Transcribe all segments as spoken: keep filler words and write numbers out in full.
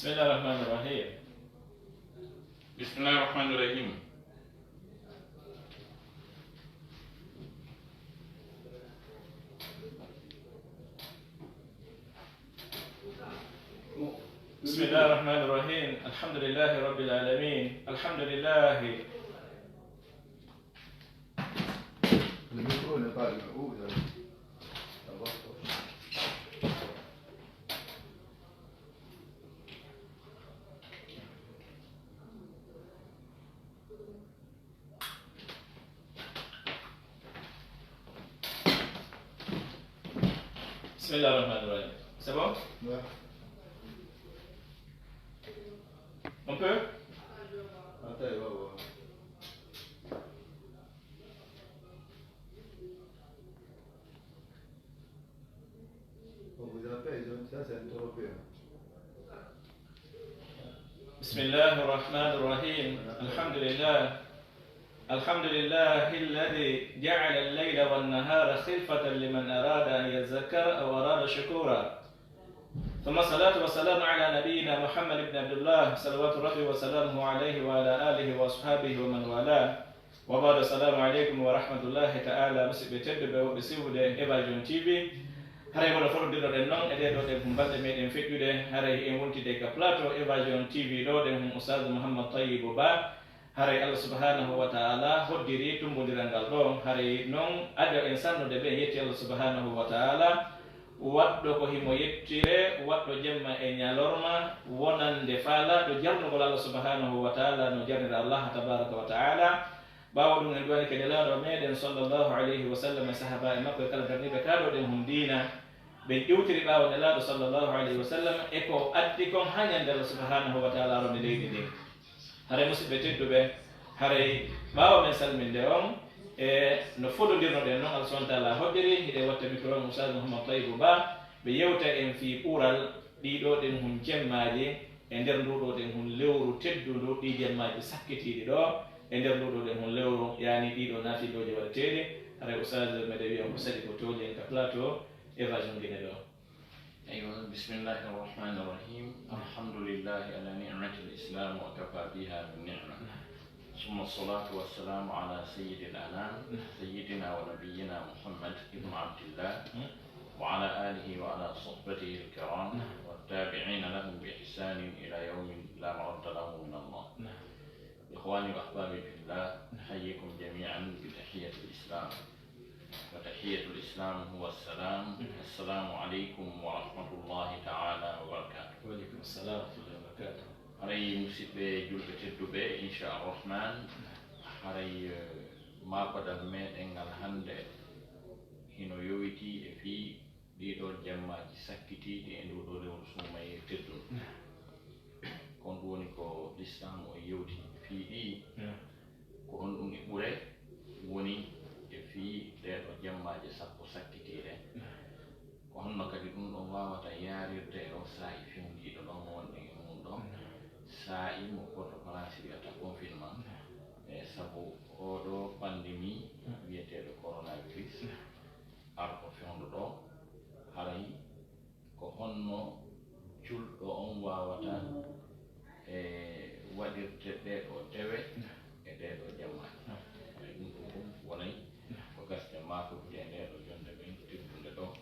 بسم الله الرحمن الرحيم. بسم الله الرحمن الرحيم. بسم الله الرحمن الرحيم. الحمد لله رب العالمين. الحمد لله. بسم الله الرحمن الرحيم. C'est bon? Ouais. On peut? Attends, ouais, ouais. On vous appelle, ça c'est un trophée. بسم الله الرحمن الرحيم. الحمد لله. الحمد لله الذي جعل الليل والنهار خلفة لمن أراد أن يذكر أو أراد شكورا. ثم الصلاة والسلام على نبينا محمد بن عبد الله، صلوات ربي وسلامه عليه وعلى آله وأصحابه ومن والاه. Wa baadu, assalamu aleykum wa rahmatullahi ta'ala. Musidɓe tedduɓe, woɓɓe siwude Evasion T V. Haray wona fof ɗo ndinoɗen noon e ɗee ɗoo ɗe balɗe meɗen feƴƴude, haray en wontide ka plateau Evasion T V ɗo, ɗen hum Oustaz Mouhammad Tayyibou Ba. Haray Allah subhanahu wa ta'ala hoddiri tummbondiral ngal ɗo. Haray noon, ado en sannude ɓe, en yetti Allah subhanahu wa ta'ala, waɗɗo ko himo yettire, waɗɗo jemma e ñalorma, wonande faalaaɗo jarnugol Allah subhanahu wa ta'ala no jarnira Allah tabaraka wa ta'ala. Ɓaawo ɗum, en du'anike Nelaaɗo meɗen sallallahu alayhi wa sallam e sahaabaaɓe makko e kala darniiɓe ka ɗoo ɗen hum diina. Ɓe ƴewtiri ɓaawo Nelaaɗo sallallahu alayhi wa sallam e ko addi kon haa ñande Allah subhanahu wa ta'ala ronde leydi ndin. Haray musidɓe tedduɓe, haray ɓaawo men salminde on, e no fodondirnoɗen noon, Allah subhanahu wa ta'ala hoddiri, hiɗen watta micro on Oustaz Mouhammad Tayyibou Ba, ɓe yewta en fii ɓural ɗii ɗoo ɗen hum jemmaaji e nder nduu ɗoo ɗen hum lewru teddundu, ɗii jemmaaji sakkitiiɗi ɗoo e nder nduu ɗoo ɗen hum lewru, yaani ɗii ɗoo naafilooji waɗeteeɗi. Haray Oustaz, meɗen wi'a on ko saɗi ko tooñi en ka plateau Evasion Guinée ɗoo. أيوة، بسم الله الرحمن الرحيم. الحمد لله على نعمة الإسلام وكفى بها من نعمة. ثم الصلاة والسلام على سيد الأنام، سيدنا ونبينا محمد بن عبد الله، وعلى آله وعلى صحبته الكرام، والتابعين لهم بإحسان إلى يوم لا مرد له من الله. إخواني وأحبابي في الله، أحييكم جميعا بتحية الإسلام. وتحية الإسلام هو السلام. السلام عليكم ورحمة الله تعالى وبركاته. Wa aleykum salam wa rahmatullahi wa barakatuh. Haray musidɓe julɓe tedduɓe, inchallah rahman, haray, eh, maakodal meɗen ngal hannde hino yowitii e fii ɗii ɗoo jemmaaji sakkitiiɗi e nduu ɗoo lewru suumayee teddundu. Kon ɗum woni ko Lislaam o yewti fii ɗii. Ko honɗum e ɓure woni e fii ɗee ɗoo jemmaaje sappo sakkitiiɗe? Ko honno kadi ɗum ɗon waawata yaarirde e oo saa'i fewndiiɗo ɗoo mo wonɗen e mum ɗoo? Saa'i mo Port-au-Prince wi'ata confinement, e sabu oo ɗoo pandémie wi'eteeɗo coronavirus, ar ko fewndo ɗoo, haray ko honno julɗo on waawata e waɗirde ɗee ɗoo dewe e ɗee ɗoo jammaaji? Haray ɗum ɗum fof wonay ko gasde maakodude e ndee ɗoo jonnde men teddunde ɗoo.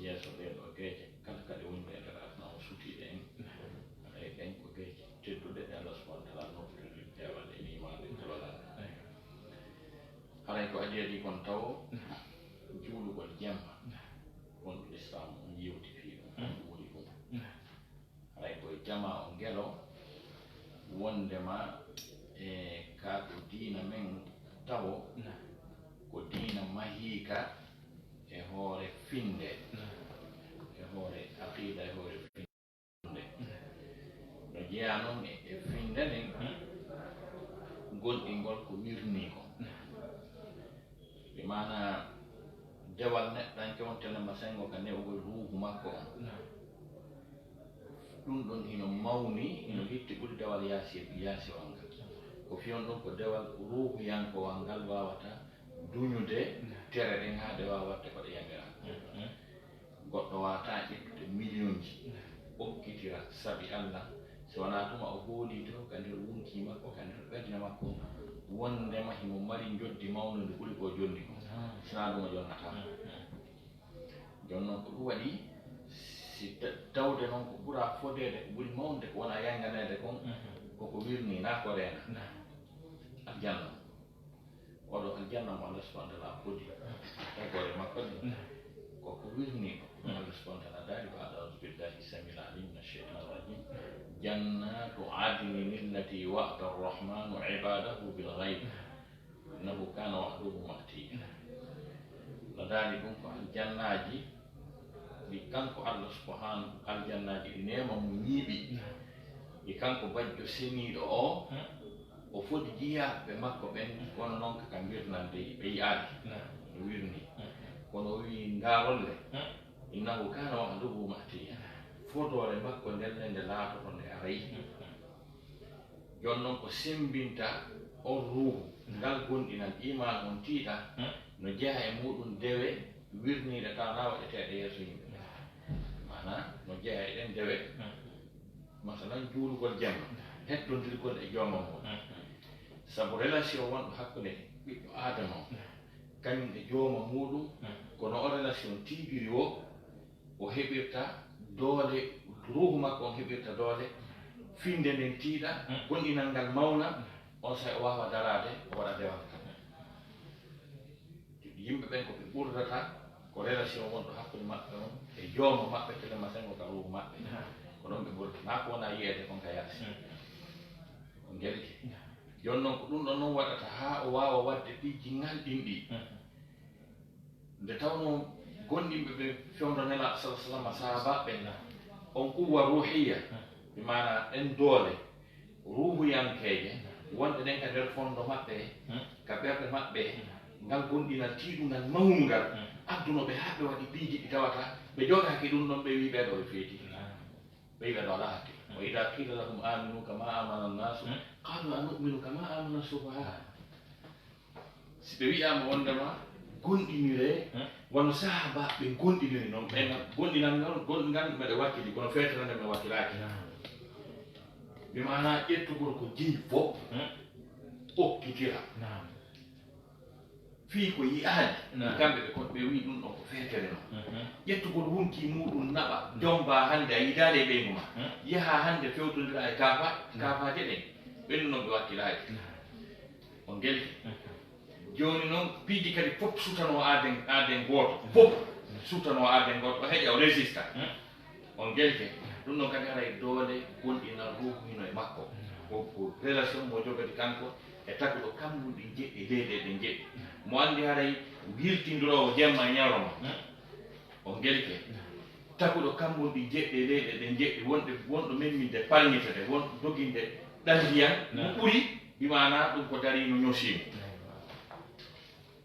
Yeeso ɗee ɗoo geece kala ka ɗe woni e nder aduna o sutiiɗe en, haray ɗen ko geece tedduɗe ɗe Allah subhanahu wa ta'ala noddude peewal e niimaande e duwalaare. Haray ko adii adii kon tawo juulugol jemma, kon Lislaam on yewti fii ɗum, ɗum woni ɗum. Haray ko e jamaa o ngelo wondema e kaa ko diina men tawo, ko diina mahiika e hoore finde, e hoore aqiida, e hoore finde. No jeyaa non e, e finde nden, gonɗingol ko mirnii kon. Bi maanaa dewal neɗɗanke on telema sengo ka ne'ugol ruuhu makko on. Ɗum ɗon hino mawni, hino hitti ɓuri dewal yaasi, yaasiwal ngal. Ko fii on ɗon ko dewal ruuhuyankowal ngal waawata duñude tere ɗen haa ɗe waawa waɗde ko ɗe yamiraa. Goɗɗo waawataa ƴettude miliyonji, okkitira Sabi Allah, si wanaa tuma o hoolii to ka nder wunki makko, ka nder ɓernde makko, wondema himo mari njoddi mawnundi ɓuri ko jonni ko. Sinaa ɗum o jonnataa. Jooni noon ko ɗum waɗi, si ta-, tawde noon ko ɓura fodeede, ko ɓuri mawnude ko wona yannganeede kon, ko ko wirnii, naa ko reena. Aljanna. Oɗo aljanna mo Allah subhanahu wa ta'ala fodi e hoore makko ni. Ko ko wirni ko Allah subhanahu wa ta'ala daali, بعد أعوذ بالله السميع العليم من الشيطان الرجيم. جنات عدن التي وعد الرحمن عباده بالغيب إنه كان وعده مأتيا. No daali ɗum ko aljannaaji ɗi kanko Allah subhanahu, aljannaaji ɗi neema mo ñiiɓi, ɗi kanko bajjo seniiɗo o, o fodi jiyaaɓe makko ɓen, kono noon ka, ka mbirnande ɓe yi'aali, no wirni. Kono o wi'i, "Ndaarolle, إنه كان وعده مأتيا." Fodoore makko nden, nde laatoto, nde aray. Jooni noon ko semmbinta on ruuhu, ngal gonɗinal iimaan on tiiɗa, no jeyaa e muuɗum dewe wirniiɗe taanaa waɗeteeɗe yeeso yimɓe. Maanaa, no jeyaa e ɗen dewe, masalan, juulugol jemma, heddondirgol e jooma mum. Sabu relation wonɗo hakkunde ɓiɗɗo Aadama on, kañum e jooma muuɗum, kono o relation tiiɗiri o, o heɓirta doole, ruuhu makko on heɓirta doole, finnde nden tiiɗa, gonɗinal ngal mawna, on saa'i o waawa daraade, o waɗa dewal ngal. Yimɓe ɓen ko ɓe ɓurdata, ko relation wonɗo hakkunde maɓɓe on e jooma maɓɓe, tele masengo ka ruuhu maɓɓe. Ko ɗon ɓe ɓurdata, naa ko wona yi'eede kon ka yaasi. On ngelike. Jooni noon ko ɗum ɗon non waɗata haa o waawa waɗde piiji ngalɗinɗi. Nde tawnoo gonɗinɓe ɓe fewndo Nelaaɗo sallallaahu alayhi wa sallam, sahaabaaɓe ɓen, on quwwa ruuhiyya, bi maanaa ɗen doole ruuhuyankeeje wonɗe ɗen ka nder fonndo maɓɓe, ka ɓerɗe maɓɓe, ngal gonɗinal tiiɗungal mawnungal, adduno ɓe haa ɓe waɗi piiji ɗi tawata ɓe jogaaki ɗum ɗon, ɓe wi'i ɓee ɗoo ɓe feeti. Ɓe wi'a ɗo alaa hakke. وإذا قيل لهم آمنوا كما آمن الناس قالوا أنؤمن كما آمن السفهاء. Si ɓe wi'aama wondema gonɗiniree, wano sahaabaaɓe gonɗiniri non, ɓen gonɗinal ngal, gonɗinal meɗe wakkili, kono feetere nde meɗe wakkilaaki. Bi maanaa ƴettugol ko jeyi fof, okkitira. Fii ko yi'aali, kamɓe ɓe kon, ɓe wi'i ɗum ɗon ko feetere non. Ƴettugol wunki muuɗum naɓa, jomba hannde a yiidaali e ɓeyngu maa. Yaha hannde fewtondira e kaafa-, kaafaaje ɗen, ɓen non ɓe wakkilaaki. On ngelike. Jooni non, piiji kadi fof sutanoo aaden, aaden gooto. Fof sutanoo aaden gooto. O heƴa, o résista. On ngelike. Ɗum ɗon kadi haray doole gonɗinal ruuhu hino e makko. Ko, ko relation mo jogori kanko e taguɗo kammunɗi jeɗɗi, leyɗe ɗe jeɗɗi. Mo anndi haray wiltindiroowo jemma e ñalawma. On ngelike. Taguɗo kammunɗi jeɗɗi e leyɗe ɗe jeɗɗi, wonɗo, wonɗo memminde palñitede, wonɗo doginde ɗanndiyan, no ɓuri, bi maanaa ɗum ko dariino ñosiimo.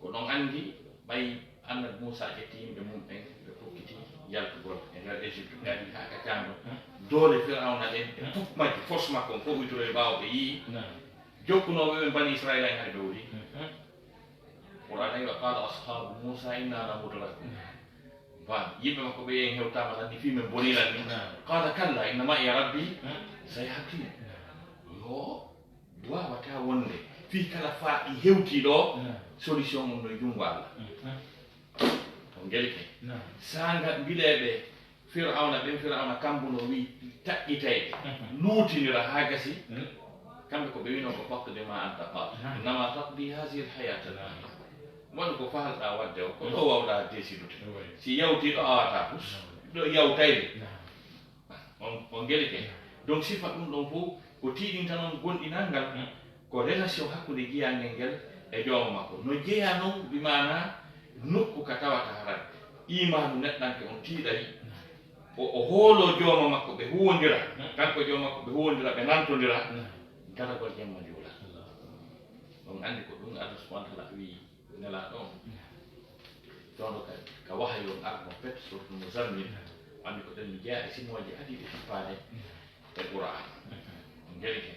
Ko ɗon anndi, ɓay Annabi Muusaa ƴetti yimɓe mum ɓen, ɓe pokkiti yaltugol e nder Égypte, ɓe ari haa ka caanɗo. Doole Firawna ɗen, e pup majji, force makko on, fof witoro e ɓaawo ɓe yi'i. Jokkunooɓe ɓen Bani Israa'iila en, hari ɓe wuli. Qur'aana wi, "وقال أصحاب موسى إنا لمدركون." Baa, yimɓe makko ɓe en hewtaama lan ni, fii men bonii lan ni. قال كلا إن معي ربي سيهدين. Yo, waawataa wonde fii kala faaɗi hewtii ɗoo, solution mum no e junngo Allah. On ngelike. Saanga mbileeɓe Firawna ɓen, Firawna kambuno wi'i taƴƴitayɓe, luutinira haa gasi. Kamɓe ko ɓe wi'no ko فاقض ما أنت قاض. إنما تقضي هذه الحياة الدنيا. Waɗu ko faalɗaa waɗde o, ko ɗoo waawɗaa desidude. Si yawtii ɗoo a waawata fus, ɗoo yawtayde. On, on ngelike. Donc, sifa ɗum ɗon fof ko tiiɗinta noon gonɗinal ngal, ko relation hakkunde jiyangel ngel e jooma makko. No jeyaa noon, bi maanaa nokku ka tawata haray iimaanu neɗɗanke on tiiɗay, o, o hooloo jooma makko, ɓe huwondira, kanko e jooma makko, ɓe huwondira, ɓe nantondira, daragol jemma juula. On anndi ko ɗum Allah subhanahu wa ta'ala wi'i. Nelaaɗo on, fewndo ka, ka wahayu on arno pet, Suuratul Muzammil, anndi ko ɗen mi jeyaa e simooje adii ɗe tippaade e Qur'aana. On ngelike.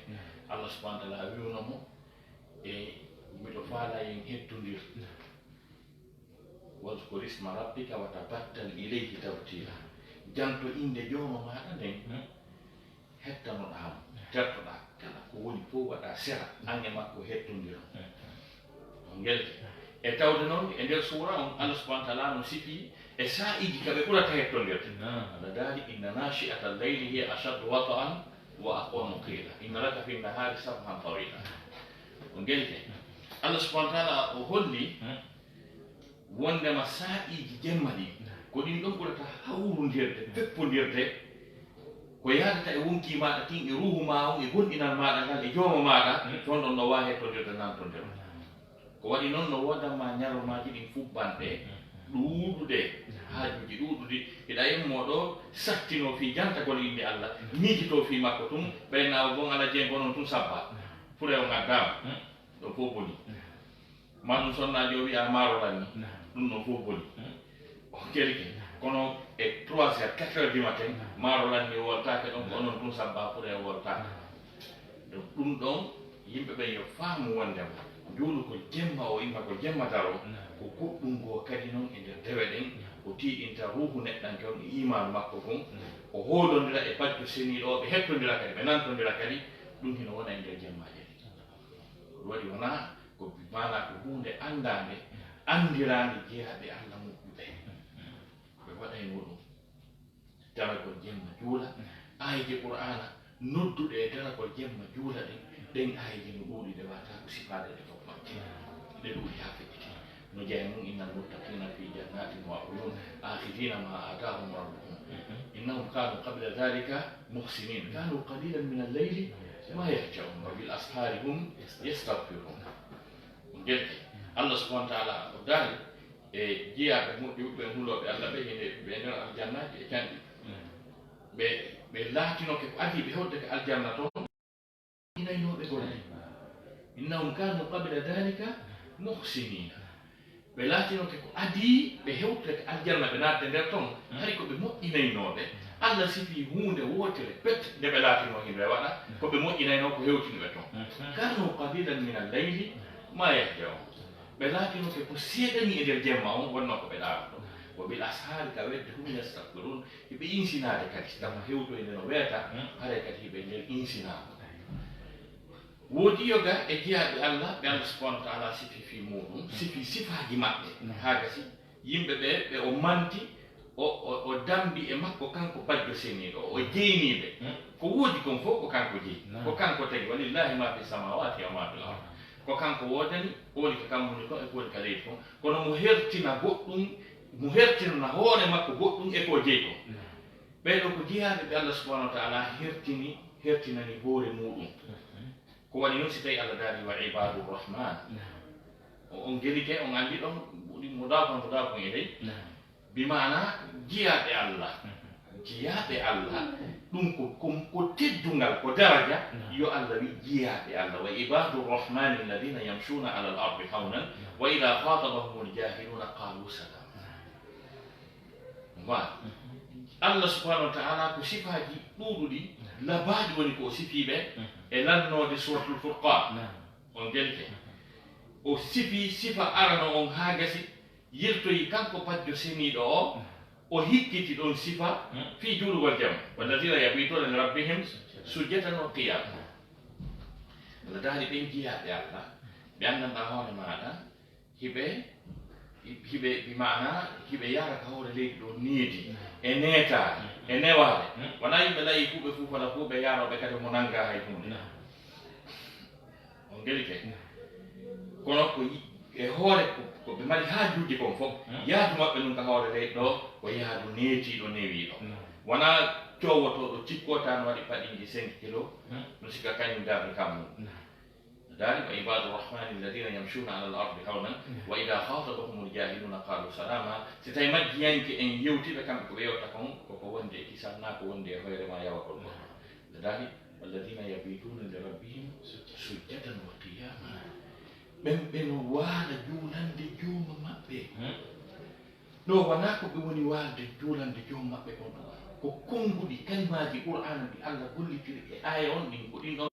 Allah subhanahu wa ta'ala wi'uno mo, e miɗo faalaa en heddondir. واذكر اسم ربك وتبتل إليه تبتيلا. Janto innde jooma maaɗa nden. hettanoɗaa mo, tertoɗaa. Kala ko woni fof waɗa sera, aan e makko hettondiron. On ngelke. E tawde noon, e nder suura on, Allah subhanahu wa taala no sifii e saa'iiji ka ɓe ɓurata hettondirde. Naam. Allah daali, "Inna naashi'ata al-layli hiya ashaddu wat'an wa aqwamu qiila. Inna laka fi nnahaari sabhan tawiila." On ngelke. Allah subhanahu wa taala o holli, hmm, wondema saa'iiji jemma ɗi, ko ɗin ɗon ɓurata hawrundirde, feppondirde, ko yaadata e wonkii maaɗa kin, e ruuhu maa on, e gomɗinal maaɗa ngal, e jooma maaɗa, hmm, toon ɗon no waawi hettondirde, nantondirde. Ko waɗi noon, no woodanma ñalormaaji ɗin fubbanɗe, hmm, ɗuuɗuɗe, hmm, haajuuji ɗuuɗuɗi. Hiɗa immoo ɗo sattinoo fii jantagol innde Allah, hmm, miijitoo fii makko tun, ɓay naawa bon ala jeengo non tun sabba. Hmm. Fure on addaama. Hmm. Ɗon fof boni. Hmm. Maa ɗum sonnaajo o wiya maaro lanni. Naam. Ɗum ɗon fof boni. Hmm. O kelke. Naam. Kono e trois heures, quatre heures du matin, naam, maaro lanni o woltaake ɗon, ko onon tun sabba fure o woltaake. Naam. Donc, ɗum ɗon, yimɓe ɓen yo faamu wondema juulugol jemma o, imma ko jemma daro, naam, ko goɗɗum goo kadi non e nder dewe ɗen, naam, o tiiɗinta ruuhu neɗɗanke on e iimaanu makko kon, naam, o hoolondira e bajjo seniiɗo o, ɓe hettondira kadi, ɓe nantondira kadi, ɗum hino wona e nder jemmaaje ɗen. Ɗum waɗi wonaa ko bi-, maanaa ko huunde anndaande, anndiraande jeyaaɓe Allah moƴƴuɓe. Ɓe waɗayno ɗum. Daragol jemma juula, aayeeje Qur'aana nodduɗe e daragol jemma juula ɗen, ɗen aayeeje no ɗuuɗi, ɗe waawataa ko sifaade ɗe fof majje. Ɗe ɗuuɗi haa feƴƴiti. No jeyaa e mum, "Innal muttaqiina fii jannaatin wa uyuun, aaxiziina maa aataahum rabbuhum. Innahum kaanuu qabla zaalika muhsiniin. Kaanuu qaliilan minal layli maa yahja'uun, wa bil ashaari hum yastaghfiruun." Ɗum jeɗɗe. Allah subhanahu wa taala o daali e jiyaaɓe moƴƴuɓe, hulooɓe Allah ɓe, hino ɓe nder aljannaaji e canɗi. Ɓe, ɓe laatinoke ko adii ɓe hewtude ka aljanna toon, inaynooɓe golle. "Innahum kaanuu qabla zaalika muhsiniina." Ɓe laatinoke ko adii ɓe hewtude ka aljanna, ɓe naatde nder toon, hari ko ɓe moƴƴinaynooɓe. Allah sifii huunde wootere pet nde ɓe laatinoo hino e waɗa, ko ɓe moƴƴinaynoo ko hewtini ɓe toon. "Kaanuu qaliilan minal layli maa yahja'uun." Ɓe laatinoke ko seeɗa nii e nder jemma on wonnoo ko ɓe ɗaanoto. "Wa bil ashaari", ka wedde, "hum yastaghfiruun", hiɓe insinaade kadi, tama hewtoyde no weeta, haray kadi hiɓe nder insinaago. Woodi yoga e jiyaaɓe Allah, ɓe Allah subhanahu wa taala sifi fii muuɗum, sifi sifaaji maɓɓe, haa gasi yimɓe ɓe, ɓe o manti, o, o, o dambi e makko kanko bajjo seniiɗo, o jeynii ɓe. Ko woodi kon fof ko kanko jeyi. Ko kanko tagi, "Walillahi maa fi samaawaati wa maa fil ard." Ko kanko woodani, ko woni ka kammuuli kon e ko woni ka leydi kon. Kono mo hertina goɗɗum, mo hertinana hoore makko goɗɗum e ko o jeyi kon. Ɓee ɗoo ko jiyaaɓe ɓe Allah subhanahu wa taala hertini, hertinani hoore muuɗum. Ko waɗi noon si tawii Allah daali, "Wa ibaadu rahmaan." O, on gelike, on anndi ɗon, ɗi mudaafun, mudaafun ilay. Bi maana jiyaaɓe Allah. Jiyaaɓe Allah, ɗum ko, ko, ko teddungal, ko daraja. Yo Allah wi jiyaaɓe Allah, "Wa ibaadu rahmaani alladhiina yamshuuna alal ardi hawnan, wa idhaa khaatabahumul jaahiluuna qaaluu salaama." Voilà. Allah subhanahu wa taala ko sifaaji ɗuuɗuɗi, labaaɗi woni ko o sifii ɓe e lannoode Suuratul Furqaan. On gelke. O sifii sifa arano on haa gasi, yiltoyi kanko bajjo seniiɗo o, o hikkiti ɗon sifa fii juulugol jamma. "Walladhiina yabiituuna li rabbihim sujjadan wa qiyaama." Allah daali ɓen jiyaaɓe Allah, ɓe anndanɗaa hoore maaɗa, hiɓe, hiɓe, bi maana, hiɓe yaara ka hoore leydi ɗo needi, e neetaare, e newaare. Wonaa yimɓe layii fuu ɓe fuu fala fuu ɓe yaarooɓe kadi mo nanngaa hay huunde. On ngeli kay? Kono ko yi-, e hoore ko, ko ɓe mari haajuuji kon fof, yaadu maɓɓe ɗum ka hoore leydi ɗo, ko yaadu neetiiɗo, newiiɗo. Wonaa coowotooɗo cikkoo tan waɗi paɗinji cinq kilo, no sikka kañum darni kammu. Daali, "Wa ibaadu rahmaani alladhiina yamshuuna alal ardi hawnan, wa idhaa khaatabahumul jaahiluuna qaaluu salaama." Si tawii majjiyanke en yewtii ɓe, kamɓe ko ɓe yewta kon, ko ko wondi e kisal, naa ko wondi e hoyre maa yawagol goɗɗo. Daali, "Walladhiina yabiituuna li rabbihim sujjadan wa qiyaama." Ɓen ɓe no waala juulande jooma maɓɓe. Ɗo wonaa ko ɓe woni waalde juulande jooma maɓɓe kon. Ko konnguɗi kalimaaji Qur'aana ɗi Allah gollitiri e aaya on ɗin, ko ɗin ɗon.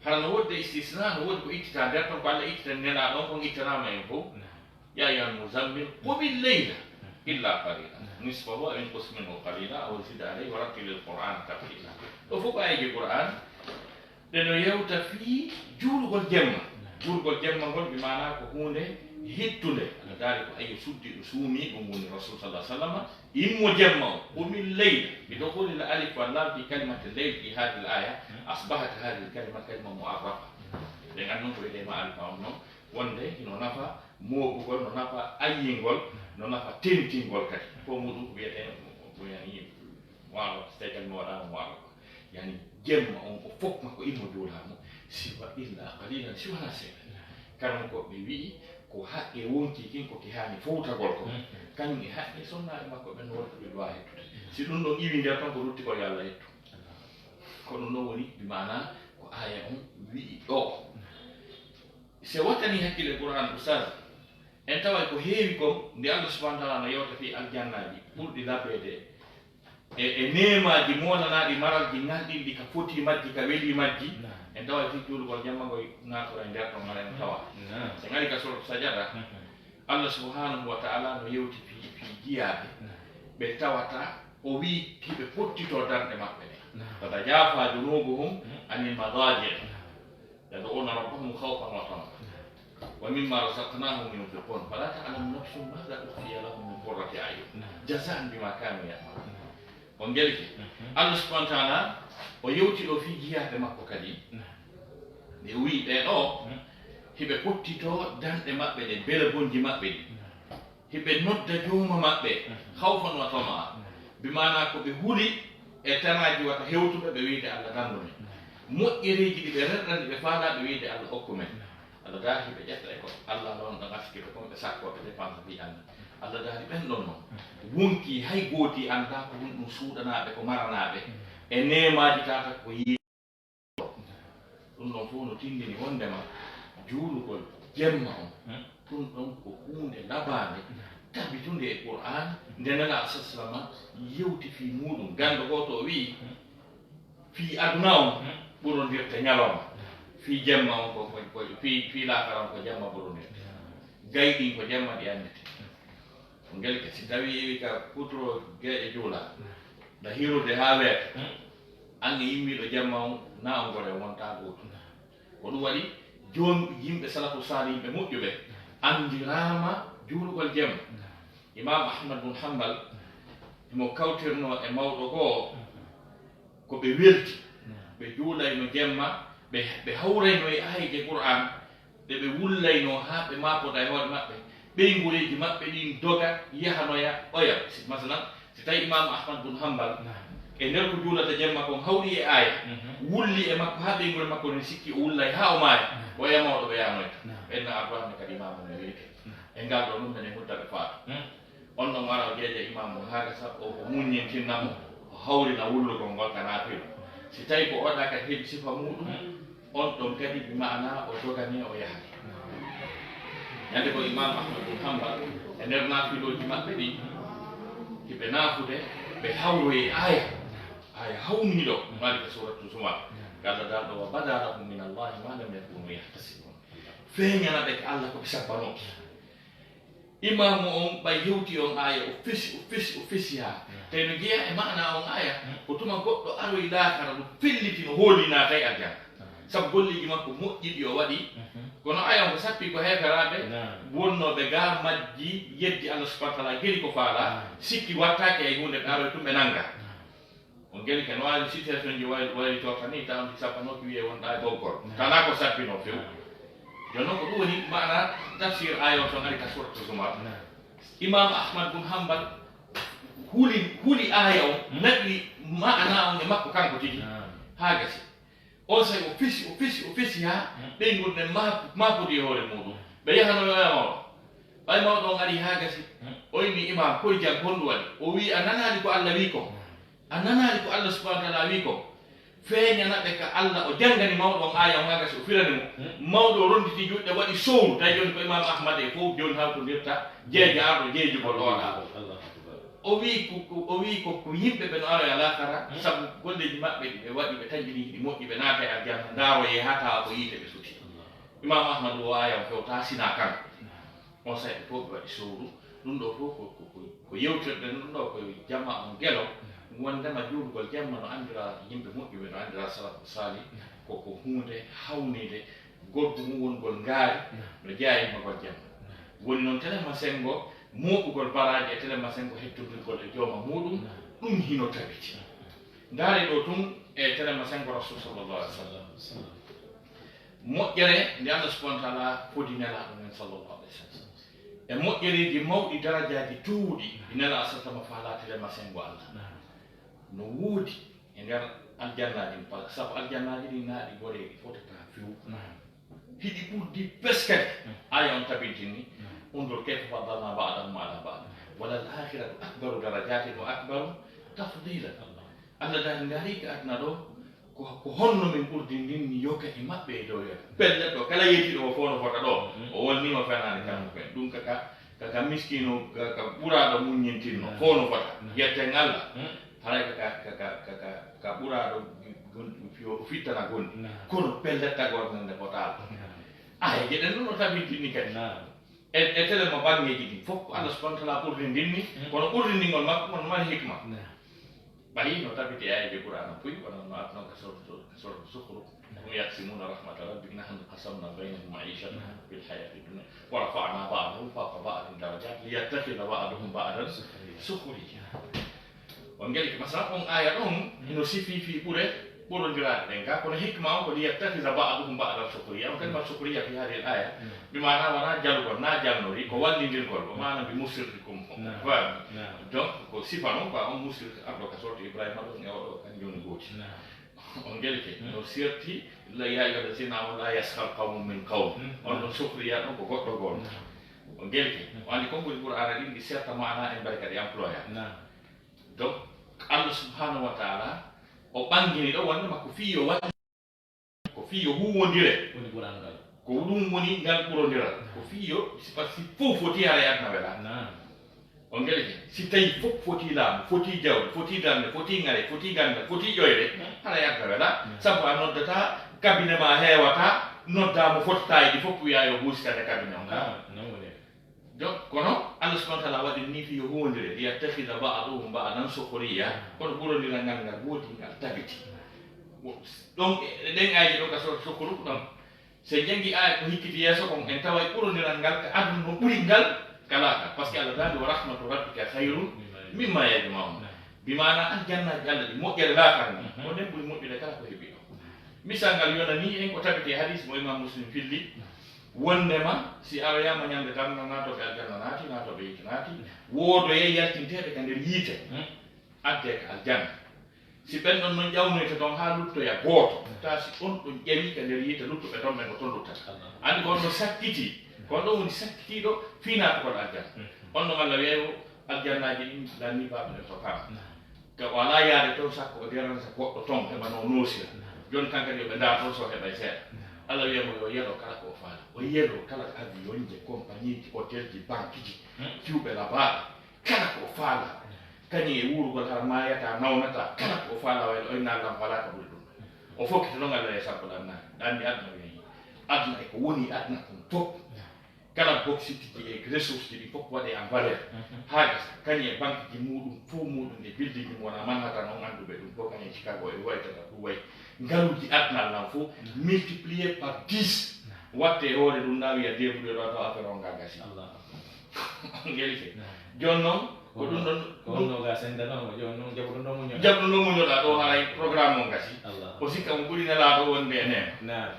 Hara no woodi istisna, no woodi ko ittita nder ton, ko Allah ittitani Nelaaɗo on, kon ittanaama en fof. Yaa ayyuhal muzzammil, qumil layla. إلا قليلا نصفه أو انقص منه قليلا أو زد عليه ورتل القرآن ترتيلا. Ɗo fof ko ayeeje Qur'aan ɗe no yewta fii juulugol jemma. Juulugol jemma ngol, bi maanaa ko huunde hittunde. Allah daali ko ayo suddiiɗo suumii, ɗum woni Rasul sallallahu alaihi wasallam, immo jemma o, qumil layla, bi dukhulil alif wal lam fi kalimati layl fi hadhihi al aya, asbahat hadhihi al kalima kalima mu'arrafa. Ɗen annon ko wiyetee ma'arifa on non, wonde hino nafa moobugol, no nafa ayyingol, no nafa tentingol kadi. Ko muɗum ko wiyetee, ko yani, waalo, so tawi kadi mi waɗaama waalo. Yani, jemma on ko fof makko immo juulaamo, siwa illa qalilan, si wonaa seeɗa. Karamokooɓe wi'i, ko haqqe wonkii kin ko ki haani fowtagol ko. Kañum e haqqe sonnaaɓe makko ɓen no wonɓe ɓe ɗuwaa hettude. Si ɗum ɗon iwi nder tan ko ruttigol yo Allah hettu. Ko ɗum ɗon woni, bi maanaa, ko aaya on wi'i ɗoo. Si wattanii hakkille Qur'aan, Ustaaz, en taway ko heewi kon nde Allah subhanahu wa ta'ala no yewta fii aljannaaji ɓurɗi labeede e, e neemaaji moonanaaɗi maralji ngalɗinɗi ka foti majji, ka weli majji. Naam. En taway fii juulugol jemma ngoy naatora e nder ton, mara en tawa. Naam. En ari ka Suuratu Sajada, mhm, Allah subhanahu wa ta'ala no yewti fii, fii jiyaaɓe, naam, ɓe tawata o wi'i hiɓe pottitoo darɗe maɓɓe ɗe. Naam. تتجافى جنوبهم عن المضاجع. Naam. يدعون ربهم خوفا وطمعا ومما رزقناهم ينفقون فلا تعلم نفس ماذا أخفي لهم من قرة أعين جزاء بما كانوا يعملون. On ngelke. Allah subhanahu wa ta'ala o yewti ɗo fii jiyaaɓe makko kadi. Ɓe wi'i ɓe ɗo, hiɓe pottitoo danɗe maɓɓe ɗe, bele bonji maɓɓe ɗi. Hiɓe nodda jooma maɓɓe, khawfan wa tama'a. Bi maanaa ko ɓe huli e tanaaji wata hewtuɓe ɓe wi'de Allah dandu men. Moƴƴereeji ɗi ɓe rerɗani ɓe faalaa ɓe wi'de Allah okku men. Allah daali hiɓe ƴetta e ko Allah ɗon ɗo ngaskito kon ɓe sakkooɓe dépense fii Allah. Allah daali ɓen ɗon non. Wonkii hay gootii anndaa ko honɗum suuɗanaaɓe ko maranaaɓe. E neemaaji tata ko yii. Ɗum ɗon fof no tindini wondema juulugol jemma on, hmm, ɗum ɗon ko huunde labaande, hmm, tabitunde e Qur'aan, hmm, nde Nelaaɗo sallama yewti fii muuɗum. Ganndo gooto o wi'i, hmm, fii aduna on, hmm, ɓurondirta ñalawma, hmm, fii jemma on ko, ko, ko, fii, fii laakara on ko jemma ɓurondirta. Hmm. Gayɗin ko jemma ɗi anndete. Hmm. Ko ngelke, si tawii iwi ka kutoro geeƴe juula, na hirude haa weeta, hmm, an e immiiɗo jemma on, na on gore wontaa gootum. Ko ɗum waɗi, joom yimɓe salafu saalih, yimɓe moƴƴuɓe, anndiraama juulugol jemma. Imaam Ahmad bun Hanbal, himo kawtirnoo e mawɗo goo, ko ɓe welti, ɓe juulayno jemma, ɓe, ɓe hawrayno e aayeeje Qur'aan, ɗe ɓe wullaynoo haa ɓe maakoda e hoore maɓɓe, ɓeynguureeji maɓɓe ɗin doga, yahanoya, oya. Si, masalan, si tawii Imaamu Ahmad bun Hanbal, naam, e nder ko juulata jemma kon hawri e aaya, mhm, wulli e makko haa ɓeynguure makko nden sikki o wullay haa o maaya, naam, ko oya mawɗo ɓe yanoyta. Naam. Ɓen na Abdurrahman kadi imaamu no welike. Naam. E ngal ɗoo ɗum menen hudda ɓe faatu. Hmm. On ɗon wara o jeeja imaamu haa gasa, o, o muññintinna mo, o hawrina wullugol ngol ka naafilu. Si tawii ko oɗa kadi heɓi sifa muuɗum, hmm, on ɗon kadi bi maanaa o doganii o yaha. Ñande ko Imaam Ahmad bun Hanbal e nder naafilooji maɓɓe ɗin, hiɓe naafude, ɓe hawroyi aaya, aaya hawniiɗo, mari ka Suuratu Zumar. Ka Allah daalɗo, "Wa bada lahum min Allahi ma lam yakunu yahtasibun." Feeñana ɓe ka Allah ko ɓe sabbanoo. Imaamu on ɓay hewti on aaya, o fesi, o fesi, o fesi haa. Mm. Tawi no jeyaa e maanaa on aaya, mm, ko tuma goɗɗo aroyi laakara no felliti, no hooli naatay aljanna. Mm. Sabu golleeji makko moƴƴi ɗi o waɗi. Mhm. Kono aaya on ko sappi ko heeferaaɓe, naam, wonnooɓe gaa majji, yeddi Allah subhanahu wa ta'ala, geli ko faalaa, naam, sikki wattaaki hay huunde, ɓe aroyi tun ɓe nannga. Naam. On ngelke no waawi situation ji way-, waylitorta ni, tawa on sappanooki wi'e wonɗaa e ɓoggol. Naam. Tanaa ko sappinoo few. Naam. Jooni non ko ɗum woni maana tafsir aaya on ton ari ka Suuratu Zumar. Naam. Imaam Ahmad bun Hanbal huli, huli aaya on, hmm, naɓi maana on e makko kanko tigi. Naam. Haa gasi. On say o fesi, o fesi, o fesi haa, hmm, ɓeynguure nden ma-, maakodi e hoore muuɗum. Ɓe yahano yo oya mawɗo. Ɓay mawɗo on ari haa gasi, hmm, o inni imaam, "Koy jam, honɗum waɗi?" O wi'i, "A nanaali ko Allah wi'i kon? Hmm. A nanaali ko Allah subhanahu wa ta'ala wi'i kon? Feeñana ɓe ka Allah." O janngani mawɗo on aaya on haa gasi, o firani mo. Hmm. Mawɗo o ronditi juuɗe, waɗi sowru. Tawi jooni ko Imaam Ahmad e fow jooni hawtondirta jeejo arɗo jeejugol oɗa. Allahu akbar. O wi'i ko, ko, o wi'i ko, ko yimɓe ɓe no aroya laakara, hmm, sabu golleeji maɓɓe ɗi ɓe waɗi, ɓe taƴini hiɗi moƴƴi, ɓe naata e aljanna, ndaaroyee haa tawa ko yiite ɓe suti. Allahu. Imaam Ahmad o aaya on fewta sinaa kanko. Hmm. On say ɓe fow ɓe waɗi sowru, Ɗum ɗo fof ko, ko, ko, ko yewtirɗen ɗum ɗo, ko jamma on gelo. Wondema juulugol jamma no anndira yimɓe moƴƴuɓe, no anndira salafu sali, ko, ko huunde hawniinde, gorgu mum wongol ngaari, no jeyaa e immagol jamma. Woni noon telema senngo mooɓugol baraaji e telema senngo hettondirgol e jooma muuɗum, ɗum hino tabiti. Ndaare ɗo tun e telema senngo Rasul sallallahu alaihi wasallam. Moƴƴere nde Allah subhanahu wa ta'ala fodi nelaaɗo men sallallahu alaihi wasallam. E moƴƴereeji mawɗi, darajaaji towɗi ɗi nelaaɗo sallallahu alaihi wasallam faalaa telema senngo Allah. No woodi e nder aljannaaji ɗin, pa-, sabu aljannaaji ɗin naa ɗi goreeɗi fotata few. Hiɗi ɓurdi pes kadi. Aya on tabintini, "Unzur kayfa faddalna ba'dahum ala ba'd. Wa lal akhiratu akbaru darajatin wa akbaru tafdila." Allah daali, ndaari ka aduna ɗo, ko, ko honno min ɓurdindinni yoga e maɓɓe e dow yoga. Pellet ɗo, kala yettiiɗo o fof no fota ɗo, o wolniima fenaande kammu fen. Ɗum kaka, kaka miskiino, ka, ka ɓuraaɗo muññintinno, fof no fota. Yetten Allah. Haray kaka, kaka, kaka, ka ɓuraaɗo gon-, fiyo-, fittana gonɗi. Kono pellet tagorde nde fotaano. Aya, geɗen ɗum no tabintini kadi. E, e telema banngeeji ɗin fof, ko Allah subhanahu wa ta'ala ɓurdindinni, kono ɓurdindingol makko, kono mari hikma. Ɓayi no tabiti e aayeeje Qur'aana puy, wano no adno ka sorto, ka sorto Zukhruf. "Hum yaqsimuna rahmata rabbik, nahnu qasamna baynahum ma'ishatahum fil hayati dunya, wa rafa'na ba'dahum fawqa ba'din darajat, liyattakhidha ba'duhum ba'dan sukhriya." On ngeli ko, masalan, on aya ɗon, hino sifi fii ɓure, ɓurondiraɗe ɗen ka, kono hikma on ko, "Liyattakhidha ba'duhum ba'dan sukhriya." On kalima sukhriya fi hadhihi al-aya, bi maana wona jalugol, na jalnori, ko wallindirgol, ko maana bi musirrikum. Naam. Faami? Naam. Donc, ko sifa non, ko on musirri arɗo ka sorti Ibrahima ɗon, e oɗo, kan joni gooti. Naam. On ngeli ke, no serti, la, "Ya ayyuhallazina amanu la yaskhar qawmun min qawm." On ɗon sukhriya ɗon ko goɗɗo goonga. On ngeli ke, o andi kon ɓuri Qur'aana ɗin, ɗi serta maana en bari kadi employa. Naam. Donc, Allah subhanahu wa ta'ala, o ɓangini ɗo wonde makko fii yo wa-, ko fii yo huwwondire. Woni Qur'aana ngal. Ko ɗum woni ngal ɓurondiral. Ko fii yo, si, par si fof foti hara e aduna wela. Naam. On ngeli ke, si tawi fof foti laamu, foti jawdi, foti darnde, foti ŋare, foti ganndal, foti ƴoyre, hara e aduna wela. Naam. Sabu a noddata, cabinet ma heewata, noddaa mo fotata e ɗi fof wiya yo huusitane cabinet on ka. Naam, non woni. Donc, kono Allah subhanahu wa ta'ala waɗi ni fii yo huwwondire, "Liyattakhidha ba'duhum ba'dan sukhriya." Kono ɓurondiral ngal, ngal woodi, ngal tabiti. Ɗon, e ɗen ayaaji ɗo ka sorto Zukhruf ɗon, si en janngi aaya ko hikkiti yeeso kon, en taway ɓurondiral ngal ka aduna no ɓuri ngal ka laakara. Parce que Allah daali, "Wa rahmatu rabbika khayrun mimma yajma'un." Bi maana aljannaaji Allah ɗi moƴƴere laakara ni, ko nden ɓuri moƴƴude kala ko heɓi ɗo. Misal ngal yonani en ko tabiti e hadis mo Imam Muslim filli, wondema si aroyama ñande tan, naatooɓe aljanna naati, naatooɓe yiite naati, woodoye yaltinteeɓe ka nder yiite, addee ka aljanna. Si ɓen ɗon non ƴawnoyta ton haa luttoya gooto, taa si on ɗon ƴawi ka nder yiite, luttuɓe ton ɓen ko ton luttata. Andi ko on ɗon sakkiti, ko on ɗon woni sakkitiiɗo fii naatugol aljanna. On ɗon Allah wi'ay o aljannaaji ɗin lanni baaɓe ɓe to kam. Ka o alaa yaade toon, sakko o deransa goɗɗo toon, heɓa no o noosira. Jooni kan kadi yo ɓe ndaar toon, so o heɓay seeɗa. Allah wiya mo yo yelo kala ko o faala. O yelo kala avion ji, compagnie ji, hôtel ji, banque ji, fiwɓe labaaɗe, kala ko o faala. Kañum e wuurugol, hara maayataa, nawnataa, kala ko o faala, waylo o inna Allah mo alaa ka ɓuri ɗum. O fokkita noon Allah e sabbal annaari. Ɗanni aduna wiya, aduna e ko woni aduna kon fof. Kala boksit ji e ressource ji ɗi fof waɗe en valeur. Haa gasa, kañum e banque ji muuɗum, fof muuɗum e building ji mum wona Manhattan on annduɓe ɗum fof, kañum e Chicago e waytata ɗum way. Ngaluuji aduna lan fof multiplié par dix. Watte e hoore ɗum na wiya débrouillé ɗo taw affaire on nga gasi. Ngeli ke. Jooni noon, ko ɗum ɗon, ko ɗum ɗo ga senda noon, jooni noon jaɓuɗo ɗo muñoɗa. Jaɓuɗo ɗo muñoɗa ɗo haray programme on gasi. O sikka mo ɓuri nelaaɗo wonde e neema.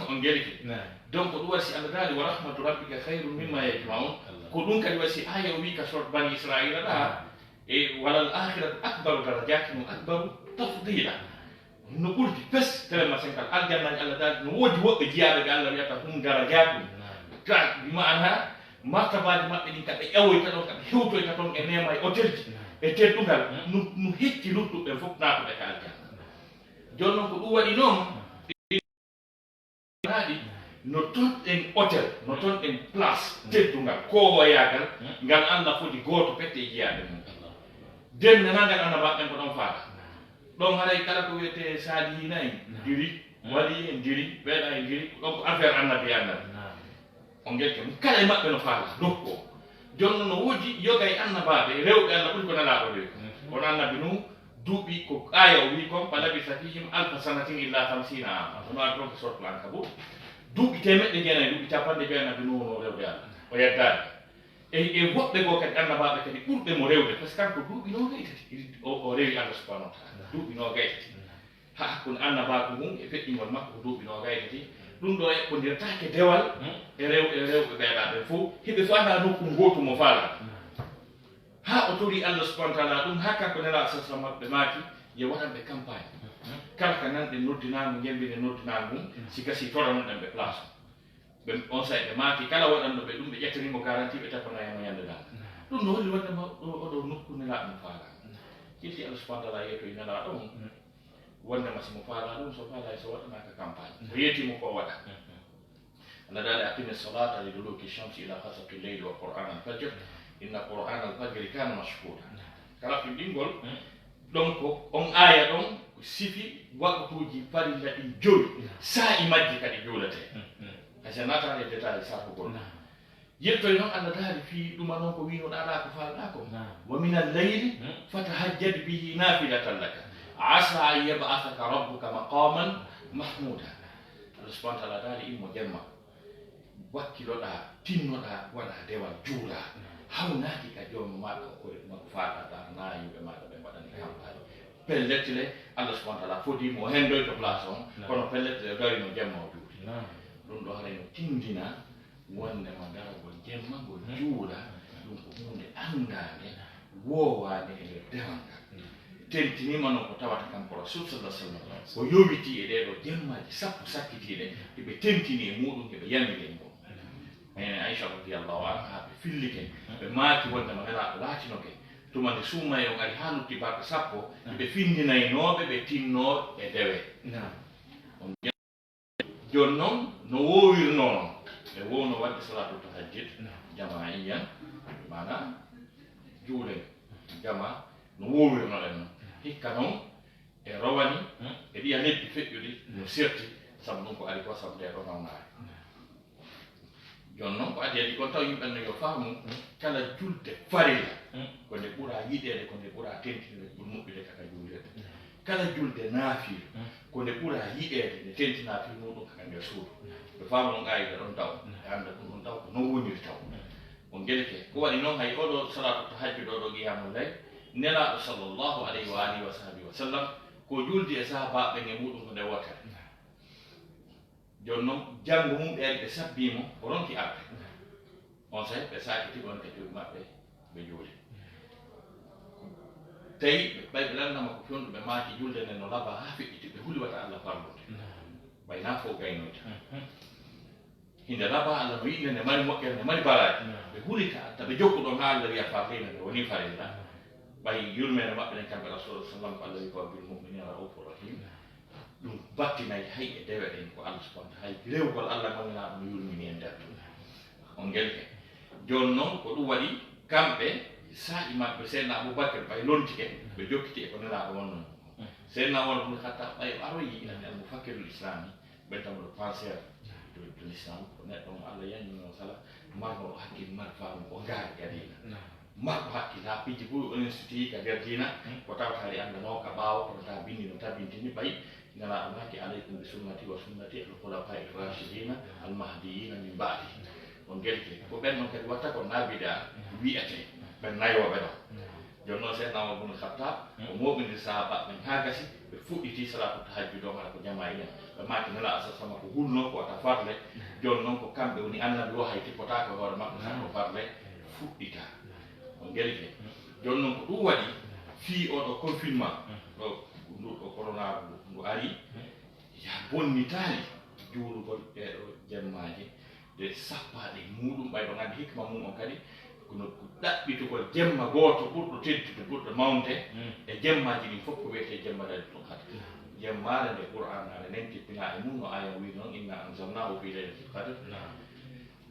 On ngeli ke. Donc, ɗum waɗi si Allah daali, "Wa rahmatu rabbika khayrun mimma yajma'un." Ko ɗum kadi waɗi si aaya o wi ka sorat Bani Israila ɗa, e, "Walal akhiratu akbaru darajatin wa akbaru tafdila." No ɓurdi pes, tele ma senkal aljannaaji Allah daali, no woodi woɓɓe jiyaaɓe ɓe Allah wiyata hum darajatun. Ta, bi maana, martabaaji maɓɓe ɗin ka ɓe ƴawoyta ɗon, ka ɓe hewtoyta ton e neema e hôtel ji, e teddungal, no, no hecci luttuɓe fof naatuɓe ka aljanna. Jooni noon ko ɗum waɗi noon, Naaɗi, no tonɗen hôtel, no tonɗen place teddungal, koowoyaagal, ngal Allah fodi gooto pette e jiyaaɓe mum. Denndanangal annabaaɓe ɓen ko ɗon faala. Ɗon haray kala ko wiyetee saalihiina en, diri, walii en, diri, ɓeeɗa en, diri, ɗon ko affaire annabi e annabi. On ngel kam, kala e maɓɓe no faala nokku o. Jooni no woodi yoga e annabaaɓe rewɓe Allah ɓuri ko Nelaaɗo rewi. Kono annabi Nuh duuɓi ko aaya o wi kon, "Fa labisa fihim alfa sanatin illa khamsina ama." Hono addi ɗon ko sortu Ankabut. Duuɓi teemeɗɗe jeenayi, duuɓi capanɗe joyi annabi Nuh no rewde Allah. O yeddaani. E, e woɓɓe goo kadi annabaaɓe kadi ɓurɓe mo rewde, par ce que kanko duuɓi noogay tati o, o rewi Allah subhanahu wa taala. Duuɓi noogay tati. Ha hakkunde annabaaku ngun e feƴƴingol makko ko duuɓi noogay tati. Ɗum ɗo eɓɓondirtaake dewal e rew-, e rewɓe ɓeeɗaa ɓen fof. Hiɓe fof alaa nokku ngootu mo faalaa. Ha o tori Allah subhanahu wa taala ɗum, ha kanko Nelaaɗo sallallahu alaihi wasallam ɓe maaki, yo waɗan ɓe campagne. Kala ka nanɗen noddinaangu, njembinen noddinaangu ngun, si gasii toranoɗen ɓe place o. Ɓe, on saa'i ɓe maaki, kala waɗanɗo ɓe ɗum, ɓe ƴettanii mo garantie, ɓe tapanay mo ñande dal. Ɗum no holli wonde ma o, oɗo nokku Nelaaɗo mo faalaa. Ƴetti Allah subhanahu wa taala yettoyi Nelaaɗo on. Wonde ma si mo faalaa ɗum, so faalaa so waɗanaaka campagne. O yetti mo ko o waɗa. Allah daali, "Aqimi salata li duluki shamsi ila ghasaqi leyli wa qur'an al fajr, inna qur'an al fajri kana mashhuda." Kala ɗinɗingol, ɗon ko on aaya ɗon ko sifi waqtuuji farilla ɗin jowi, saa'i majji kadi juuletee. Hay so naataani e détail sarfugol. Yettoy noon Allah daali fii ɗuma noon ko wiino ɗaɗa ko faalɗaa ko. Naam. "Wa min al-layli fatahajjad bihi nafilatan laka, asa an yab'athaka rabbuka maqaman mahmuda." Allah subhanahu wa taala daali immo jemma. Wakkiloɗaa, tinnoɗaa, waɗaa dewal, juulaa. Hawnaaki ka joom maɗa o kore ɗuma ko faalɗaa ɗa, na yimɓe maɗa ɓe mbaɗani campagne. Pellet le, Allah subhanahu wa taala fodii mo o hendoyto place on, kono pellet le o darino jemma o juuli. Ɗum ɗo haray no tindina wonde ma daragol jemma ngol juula, ɗum ko huunde anndaande, woowaande e nder dewal ngal. Tentiniima noon ko tawata kanko Rasul sallallahu alaihi wasallam o yowitii e ɗee ɗoo jemmaaji sappo sakkitiiɗe, hiɓe tentini e muuɗum, hiɓe yamiri e muuɗum. Enen Aisha radiyallahu anha, ɓe fillike, ɓe maaki wonde ma Nelaaɗo laatinoke, tuma nde suumayee on ari haa lutti balɗe sappo, hiɓe finndinaynooɓe, ɓe tinnoo e dewe. Jooni noon, no woowirnoo noon, ɓe woowno waɗde salaatu tahajjud, naam, jamaa'iyan, maanaa juulen jamaa, no woowirnoɗen noon. Hikka noon, e rowani, e ɗiya lebbi feƴƴuɗi, no serti, sabu ɗum ko ari ko sabu ndee ɗoo nawnaare. Jooni noon, ko adii adii kon taw yimɓe no yo faamu, kala julde farilla, ko nde ɓura yiɗeede, ko nde ɓura tentinirde, ɓuri moƴƴude kaka juulirde. Kala julde naafila, ko nde ɓura yiɗeede, nde tentinaa fii muuɗum kaka nder suudu. Ɓe faamu on qaayida ɗon taw, ɓe annda ɗum ɗon taw, ko non woniri taw. On ngelike, ko waɗi noon hay oɗo salaatu tahajjud, oɗo qiyaamu layl, Nelaaɗo sallallahu alayhi wa alihi wa sahbihi wa sallam, ko juuldi e sahaabaaɓe ɓen e muuɗum ko nde wootere. Jooni noon, janngo mum ɓe ari, ɓe sabbii mo, o ronki arde. On saa'i, ɓe saakiti on e cuuɗi maɓɓe, ɓe juuli. Tawi ɓe, ɓay ɓe lanndama ko fewndo, ɓe maaki julde nden no laba haa feƴƴiti, ɓe huli wata Allah farlunde. Ɓay naa fof gaynoyta. Hinde laba Allah no yiɗde, nde mari moƴƴere, nde mari baraaji. Ɓe huli ka adda, ɓe jokku ɗon haa Allah wi'a farlina, nde woni farilla. Ɓay yurmeende maɓɓe nden kamɓe Rasul sallam, ko Allah wi ko bil mu'minina ra'ufur rahim. Ɗum battinay hay e dewe ɗen ko Allah subhanahu wa ta'ala, hay rewgol Allah ngoniraaɗo no yurmini en nder ɗum. On ngelke. Jooni noon ko ɗum waɗi kamɓe saa'i maɓɓe Seydina Abubakar ɓay lontike, ɓe jokkiti e ko Nelaaɗo wonnoo. Seydina Umar bun Khattab ɓay o aroyi ande al mufakkirul islami, ɓen tan mo penseur de, de l'islam, ko neɗɗo mo Allah yanni mo sala, marno hakkil, mar faamu, o ngaari ka diina. Marɗo hakkil, haa piiji fof onen so tigi ka nder diina, ko tawata hari anndanoo ka ɓaawo, kono taa binndi no tabintini ɓay, Nelaaɗo maaki, "Alaykum bi sunnati wa sunnati al khulafa'i rashidina al mahdiyina min ba'di." On ngelke, ko ɓen non kadi watta ko naabida wi'ete, ɓen nayooɓe ɗon. Jooni noon, Seydina Umar bun Khattab, o mooɓindiri sahaaba ɓen haa gasi, ɓe fuɗɗiti salaatu tahajjud on, hara ko jamaa iyan. Ɓe maaki Nelaaɗo sa sama ko hulno ko wata farle. Jooni noon ko kamɓe woni annabi o, hay tippotaako e hoore maɓɓe tan ko farle fuɗɗita. On ngelike. Jooni noon ko ɗum waɗi fii oɗo confinement, ɗo ndu ɗo corona ndu, ndu ari, ya bonnitaali juulugol ɗee ɗoo jemmaaji ɗe sappaaɗe muuɗum, ɓay ɗon anndi hikma mum on kadi, kono ɗaɓɓitugol jemma gooto ɓurɗo teddude, ɓurɗo mawnde e jemmaaji ɗin fof ko wiyetee jemma Laylatul Qadr. Jemmaare nde Qur'aanaare nden tippinaa e mum, no aaya wiiri non, "Inna anzalnahu fi laylatil qadr."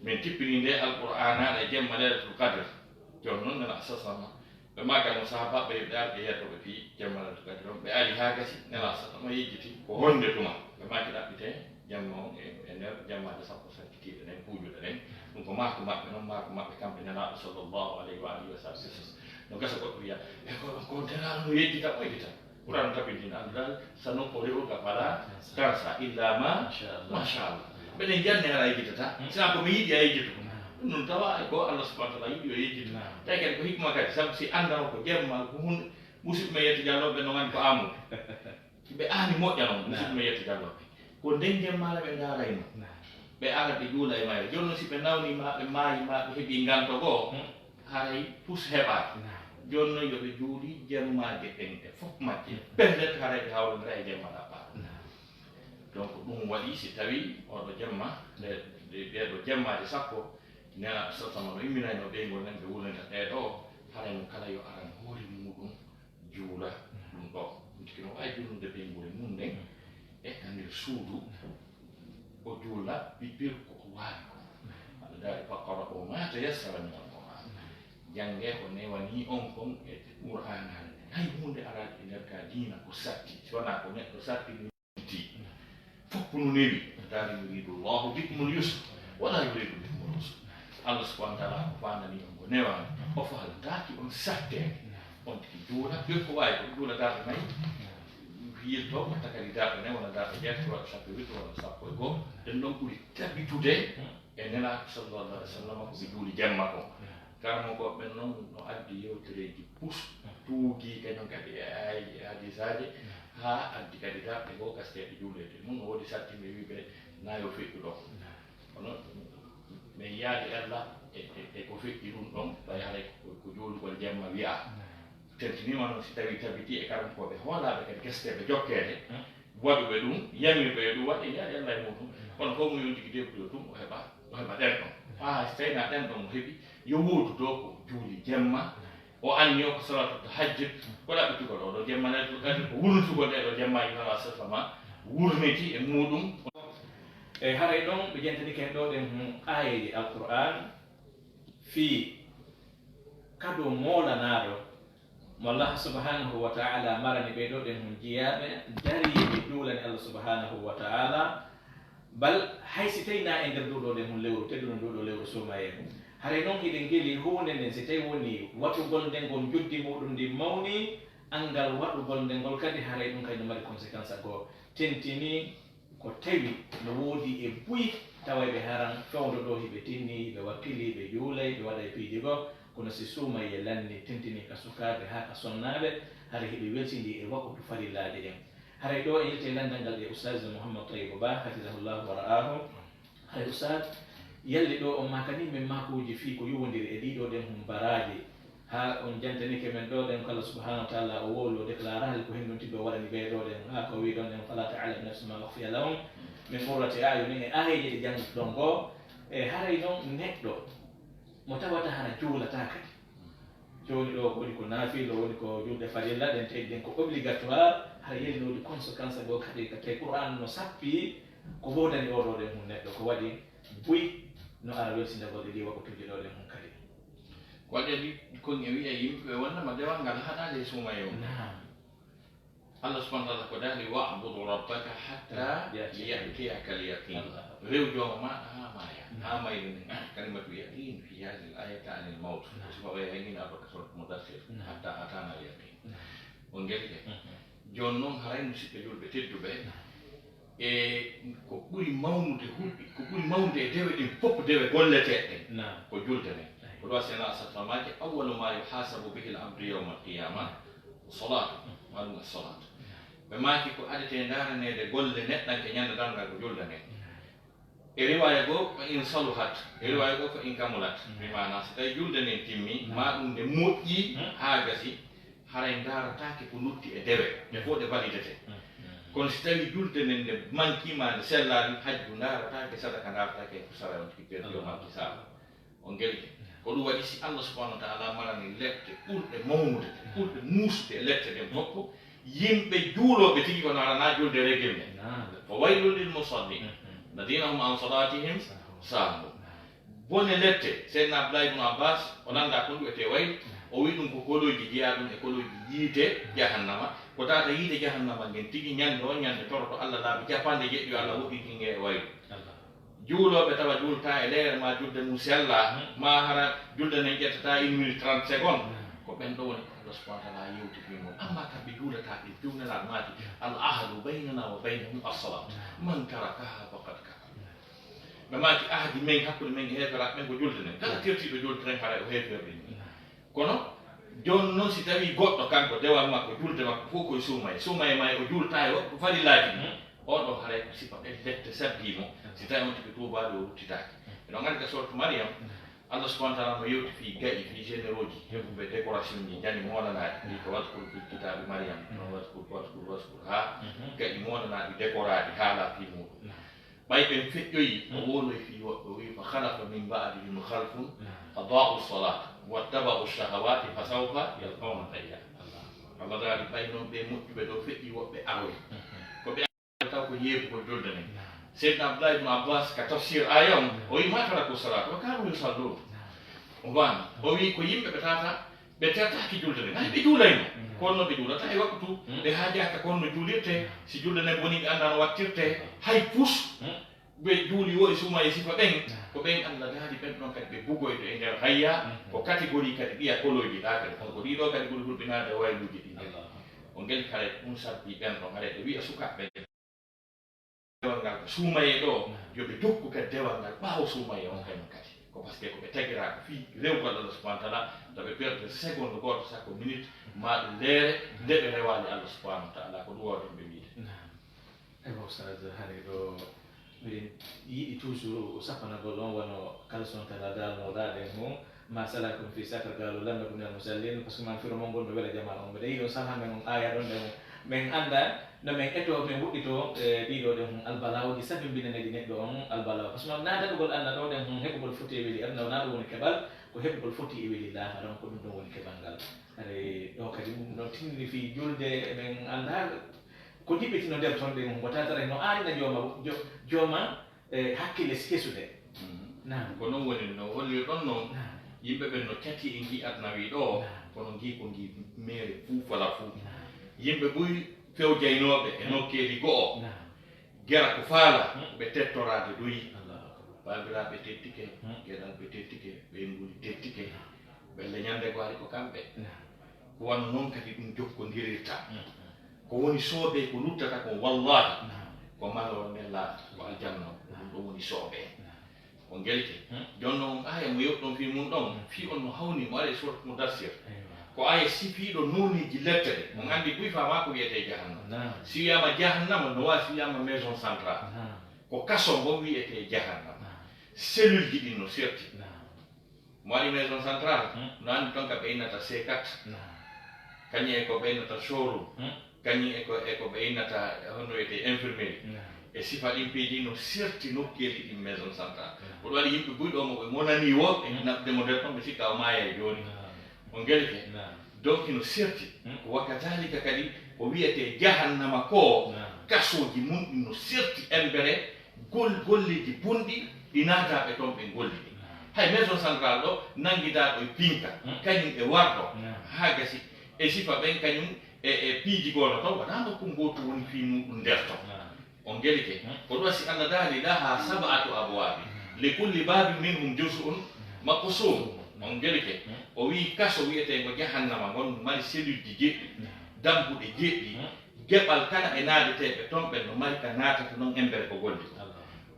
Min tippini nde Alqur'aanaare e jemma Laylatul Qadr. Jooni noon, Nelaaɗo sa sama, ɓe maaki mo sahaabaaɓe ɓe, ɓe arɓe yeddooɓe fii jemma Laylatul Qadr on, ɓe ari haa gasi, Nelaaɗo sa sama yejjiti, ko honde tuma? Ɓe maaki ɗaɓɓitee jemma on e, e nder jemmaaje sappo sakkitiiɗe ɗen, kuujuɗe ɗen. Ɗum ko maako maɓɓe, noon maako maɓɓe kamɓe Nelaaɗo sallallahu alayhi wa alihi wa sahbihi wa sallam. No gasa goɗɗo wiya, e ko, ko Nelaaɗo no yejjita, o yejjita. Qur'an tabintin annduɗal, sanun quri'uka fala tansa illa ma sha Allah. Mbeɗen janni hara yejjitata. Sina ko mi yiɗi a yejjito. Ɗum noon tawa ko Allah subhanahu wa ta'ala yiɗi o yejjito. Tawi kadi ko hikma kadi, sabu si anndano ko jemma ko hunde, musidɓe men Yetto Jallo ɓe no nganndi ko amuɓe. Ɓe aani moƴƴa noon, musidɓe men Yetto Jallo ɓe. Ko nden jemmaare ɓe ndaarayno. Ɓe ara ɓe juula e mayre. Jooni noon si ɓe nawni ma, ɓe maayi ma, ɓe heɓi nganto goo, haray pus heɓaaki. Jooni noon yo ɓe juuli jemmaaje ɗen e fof majje. Pellet haray ɓe hawrondira e jemma ɗaɓɓaaɗo. Donc ɗum waɗi si tawi oɗo jemma, ɗe, ɗe, ɗeɗo jemmaaje sappo, Nelaaɗo sallallahu alayhi wa sallam no imminayno ɓeyngol nen ɓe wulnata ɗeɗo, haray mo kala yo aran hoore muɗum juula ɗum ɗo. Ɗum tigi no waawi juulnude ɓeyngol mum nden e ka nder suudu, o juula bippir ko o waawi ko. Aɗa daari faqra'u ma tayassara min al-Qur'an. Janngee ko newanii on kon e Qur'aanaare nden. Hay huunde araaki e nder ka diina ko satti, si wanaa ko neɗɗo satti ɗi. Fof no newi. Daari yuridu Allahu bikumul yusra wala yuridu bikumul usra. Allah subhanahu wa ta'ala ko faandani on ko newaani, o faalataaki on satteede. On tigi juula, ɓe ko waawi ko juula darɗe nayi, yilto watta kadi darɗe nayi walla darɗe jeetati walla sappo e witto walla sappo e goo. Ɗen ɗon ɓuri tabitude e Nelaaɗo sallallahu alayhi wa sallam ko ɓe juuli jemma ko. Karamokooɓe ɓen noon no addi yewtereeji pus, tuugii kañum kadi e aayeeje e hadisaaje, haa addi kadi darɗe goo gasteeɗe juuleede. Ɗum no woodi sattinɓe wi'ɓe nayo feƴƴu ɗo. Kono min yaadi ella e, e, e ko feƴƴi ɗum ɗon, ɓay haray ko, ko juulugol jemma wiyaa. Tentiniima noon si tawii tabitii e karamokooɓe hoolaaɓe kadi gasteeɓe jokkeede, waɗuɓe ɗum, yamirɓe yo ɗum waɗe, yaadi ella e muɗum. Kono fof mo yonti ki debbo yo ɗum, o heɓa, o heɓa ɗen ɗon. Haa so tawii na ɗen ɗon mo heɓi, yo woodu ɗo ko juuli jemma, o anni o ko salatu tahajjud, ko ɗaɓɓitugol oo ɗoo jemma, nayi ɗum kadi ko wurnitugol ɗee ɗoo jemmaaji Nelaaɗo sallallahu alayhi wa sallam, wurniti e muɗum. E haray ɗon ɓe jantanike en ɗoo ɗen aayeeje Alqur'aan fii kado moolanaaɗo mo Allah subhanahu wa ta'ala marani ɓee ɗoo ɗen hon jiyaaɓe, darii ɓe juulani Allah subhanahu wa ta'ala, bal hay si tawii na e nder nduu ɗoo ɗen hon lewru, tedduɗo nduu ɗoo lewru suumayee. Haray non hiɗen ngeli huunde nden, si tawii wonii waɗugol nden ngol njoddi muɗum ndin mawnii, anngal waɗugol nden ngol kadi haray ɗum kadi no mari conséquence goo. Tentinii ko tawi no woodi e buy tawayɓe haran fewndo ɗoo hiɓe tinni, hiɓe wakkili, hiɓe juulay, hiɓe waɗay piiji goo, kono si suumayee lanni, tentinii ka sukaaɓe haa ka sonnaaɓe, haray hiɓe weltindii e wakkutu farillaaji ɗin. Haray ɗoo en yiltay lanndal ngal e Ustaaz Muhammad Tayyib Bah, hafidahullahu wa ra'aahu. Haray Ustaaz, yalli ɗoo on maakanii men maakuuji fii ko yuwondiri e ɗii ɗoo ɗen hon baraaji, haa on jantanike men ɗoo ɗen ko Allah subhanahu wa ta'ala o wowli, o déclarali ko henndunti ɗoo waɗani ɓee ɗoo ɗen, haa ko wii ɗon ɗen, "Fala ta'lamu nafsun ma ukhfiya lahum min qurrati a'yunin", e aayeeje ɗe jannguɗon goo. E haray non neɗɗo mo tawata hara juulataa kadi, jooni ɗoo ko woni ko naafiila, woni ko juulɗe farilla ɗen, tawi ɗen ko obligatoire, hara yalinoodi conséquence goo kadi, ka tawi Qur'aan no sappi ko woodani oo ɗoo ɗen hon neɗɗo, ko waɗi buy no ara welsindagol e ɗii waktuuji ɗoo ɗen hon kadi. Ko waɗi adi kon e wi'a yimɓe ɓe wonnama dewal ngal haɗaali e suumayee on. Naam. Allah subhanahu wa ta'ala ko daali, "Wa'budu rabbaka hatta ya'tiyaka al-yaqin." Allah. Rew Jooma maaɗa haa maaya. Naam. Haa mayre nden. Kalimatu yaqin fi hadhihi al-ayati anil mawt. Naam. Sifa ɓe yaqin abaka surat Mudaththir. Naam. Hatta atana al-yaqin. Naam. On ngeli de. Mhm. Jooni noon haray musidɓe julɓe tedduɓe, naam, e ko ɓuri mawnude hulɓi, ko ɓuri mawnude e dewe ɗin fof ko dewe golleteeɗe ɗen. Naam. Ko julde nden. Ayi. Ko ɗo Seydina Safra maaki, "Awwalu ma yuhasabu bihi al-abdu yawma al-qiyama salatu." Maɗum as-salatu. Naam. Ɓe maaki ko adetee ndaaraneede golle neɗɗanke ñande darngal ko julde nden. Naam. E riwaaya goo, "Fa in saluhat." E riwaaya goo, "Fa in kamulat." Mm. Bi maana, si tawi julde nden timmi, mm, ma ɗum nde moƴƴi, mm, haa gasi, haray ndaarataake ko lutti e dewe. Ɗe fof ɗe validete. Mm. Mm. Kono si tawi julde nden nde manki ma nde sellaani, hajju ndaarataake, sadaka ndaarataake, ko sara on tigi perdi o manki saaba. On ngeli? Mm. Ko ɗum waɗi si Allah subhanahu wa ta'ala marani lepte ɓurɗe mawnude, mm, ɓurɗe muusude e lepte ɗen fof, yimɓe juulooɓe tigi kono alaa na julde regel nde. Naam. "Fa waylun lil musallin, mhm, alladhina hum an salatihim sahun." Naam. Bone lette, Seydina Abdullah ibn Abbas, o nanndaa ko ɗum wiyetee waylu, naam, o wi'i ɗum ko kolooji jeyaa ɗum e kolooji yiite jahannama, ko tawata yiite jahannama ngen tigi ñande on ñande toroto Allah laabi capanɗe jeeɗiɗi yo Allah woɗɗintin nge e waylu. Allah. Juulooɓe tawa juulta e leere ma julde mum sella, ma hara julde nden ƴettata une minute trente secondes. Ko ɓen ɗo woni ko Allah subhanahu wa ta'ala yewti fii mum. Amma kamɓe juulata ɓe fewnanaa maaki, "Al ahdu baynana wa baynahum as-salat. Man tarakaha faqad kafar." Ɓe maaki ahdi men hakkunde men e heeferaaɓe ɓen ko julde nden. Kala tertiiɗo julde nden haray o heeferɗo. Kono jooni non si tawii goɗɗo kanko dewal makko julde makko fof koye suumaye, suumaye ma o juulta e waɗtu farillaaji ɗin, on ɗon haray ko sifa ɓen lette saddii mo. Si tawii on tigi tuubaali o ruttitaaki. Eɗon anndi ka sortu Mariyam, Allah subhanahu wa ta'ala no yewti fii ga'i, fii généraux ji, heɓuɓe décoration ji, jani moolanaɗi. Ndi ko wadkur fil kitabi Maryam, no wadkur, wadkur, wadkur, ha, ga'i moolanaɗi, décoraɗi, haala fii muɗum. Ɓay ɓen feƴƴoyi, o woloy fii woɓɓe, o wi, "Fa khalafa min ba'dihim khalfun adaa'u salata wattaba'u shahawati fa sawfa yalqawna ghayya." Allah daali, ɓay non ɓe moƴƴuɓe ɗo feƴƴi woɓɓe aroy. Ko ɓe taw ko yeeɓugol julde nden. Seydina Abdullah ibn Abbas ka tafsir aya on, o wi, "Ma taraku salata wa kanu yusallun." O wano, o wi, "Ko yimɓe ɓe tata, ɓe tertaki julde nden. Hay ɓe juulayno. Kono no ɓe juulata e waktu, ɓe haajaka kono no juulirte. Si julde nden boni, ɓe annda no wattirte. Hay pus, ɓe juuli wo e suuma e sifa ɓen. Ko ɓen Allah daali ɓen ɗon kadi ɓe bugoyto e nder hayya, ko catégorie kadi ɓiya koloyɗi ɗa kadi. Kono ko ɗiɗo kadi ɓuri hulɓinaade e wayluuji ɗin." O ngel kala ɗum sabbi ɓen ɗon, haray ɓe wi'a sukaaɓe dewal ngal ko suumayee ɗo, yo ɓe jokku kadi dewal ngal ɓaawo suumayee on kañum kadi. Ko parce que ko ɓe tagiraa ko fii rewgol Allah subhanahu wa ta'ala, to ɓe perdre seconde gooto, sakko minute, maa ɗum leere, nde ɓe rewaali Allah subhanahu wa ta'ala, ko ɗum wawɗen ɓe wiide. Naam. Ewa, Oustaz, hari ɗo miɗen yiɗi toujours o sappanagol on, wano kala son kala daalnoɗaa ɗen mo, "Ma salakum fi saqar?" Qaalu lam naku minal musallin, parce que man firo mon gonɗo wela jamaa on. Mbeɗa yiɗi on sarha men on aaya ɗon ɗen, men annda no men eto, men wuɗɗito, e ɗiɗo ɗen hon albalaaji sabi mbinanɗi neɗɗo on albalaawo. Parce que man naa daɗugol Allah ɗo ɗen hon heɓugol foti e weli aduna, wonaa ɗum woni keɓal, ko heɓugol foti e weli laakhara on, ko ɗum ɗon woni keɓal ngal. Hari ɗo kadi ɗum ɗon tinndini fii julde, men annda ko jiɓɓitino nder ton ɗen hon, ko tatara no aarina jooma, jo-, jooma e hakkille si kesude. Mhm. Naam. Ko non woni no hollirɗon non. Naam. Yimɓe ɓen no cati e ngii aduna wii ɗo, naam, kono ngii ko ngii meere fuu fala fuu. Naam. Yimɓe buy fewjaynooɓe e, naam, nokkeeli go'o. Naam. Gera ko faala, hmm, ɓe tettoraade doyi. Allahu akbar. Baabiraaɓe tettike, hmm, geɗalɓe tettike, ɓeynguuli tettike. Naam. Ɓelle ñande go ari ko kamɓe. Naam. Ko wano non kadi ɗum jokkondirirta. Ko woni soobee ko luttata kon, wallahi, ko malawol men laata, ko aljanna, ko ɗum ɗon woni soobee. On ngelike? Jooni non on aaya mo yewtuɗon fii mun ɗon, fii on no hawni mo ari e Surat Mudassir. Ko aaya sifiiɗo nooneeji lette ɗe. On anndi buy faamaa ko wiyetee jahannama. Si wiyaama jahannama, no waawi si wiyaama maison centrale. Ko kaso ngon wiyetee jahannama. Cellule ji ɗin no serti. Mo ari maison centrale, hmm, no anndi ton ka ɓe innata C quatre. Naam. Kañum e ko ɓe innata showroom. Hmm. Kañum e ko, e ko ɓe innata, honno wiyetee, infirmerie. Naam. E sifa ɗin piiji no serti nokkeeli ɗin maison centrale. Naam. Ko ɗum waɗi yimɓe buy ɗo mo ɓe monani wo, ɓe, hmm, naɓde mo nder ton, ɓe sikka o maaya e jooni. Naam. On ngelike? Naam. Donc no serti. Hmm. Ko wa kadhalika kadi ko wiyetee jahannama ko, naam, kasooji mun ɗin no serti embere gol-, golleeji bonɗi ɗi naataaɓe ton ɓen gollidi. Hay maison centrale ɗo, nanngidaa ɗo e pinka, hmm, kañum e warɗo, hmm, haa gasi, e sifa ɓen kañum e, e piiji goono ton, wonaa nokku ngootu woni fii muɗum nder ton. Hmm. On ngelike? Hmm. Ko ɗum si Allah daali, "Laha sab'atu abwabin, li kulli babin minhum juz'un maqsum." On ngelike? Hmm. O wii kaso wiyeteengo jahannama ngon mari cellule ji jeɗɗi, hmm, dambuɗe jeɗɗi, hmm, geɓal kala e naadeteeɓe ton ɓen no mari ka naatata non embere ko golli. Allah.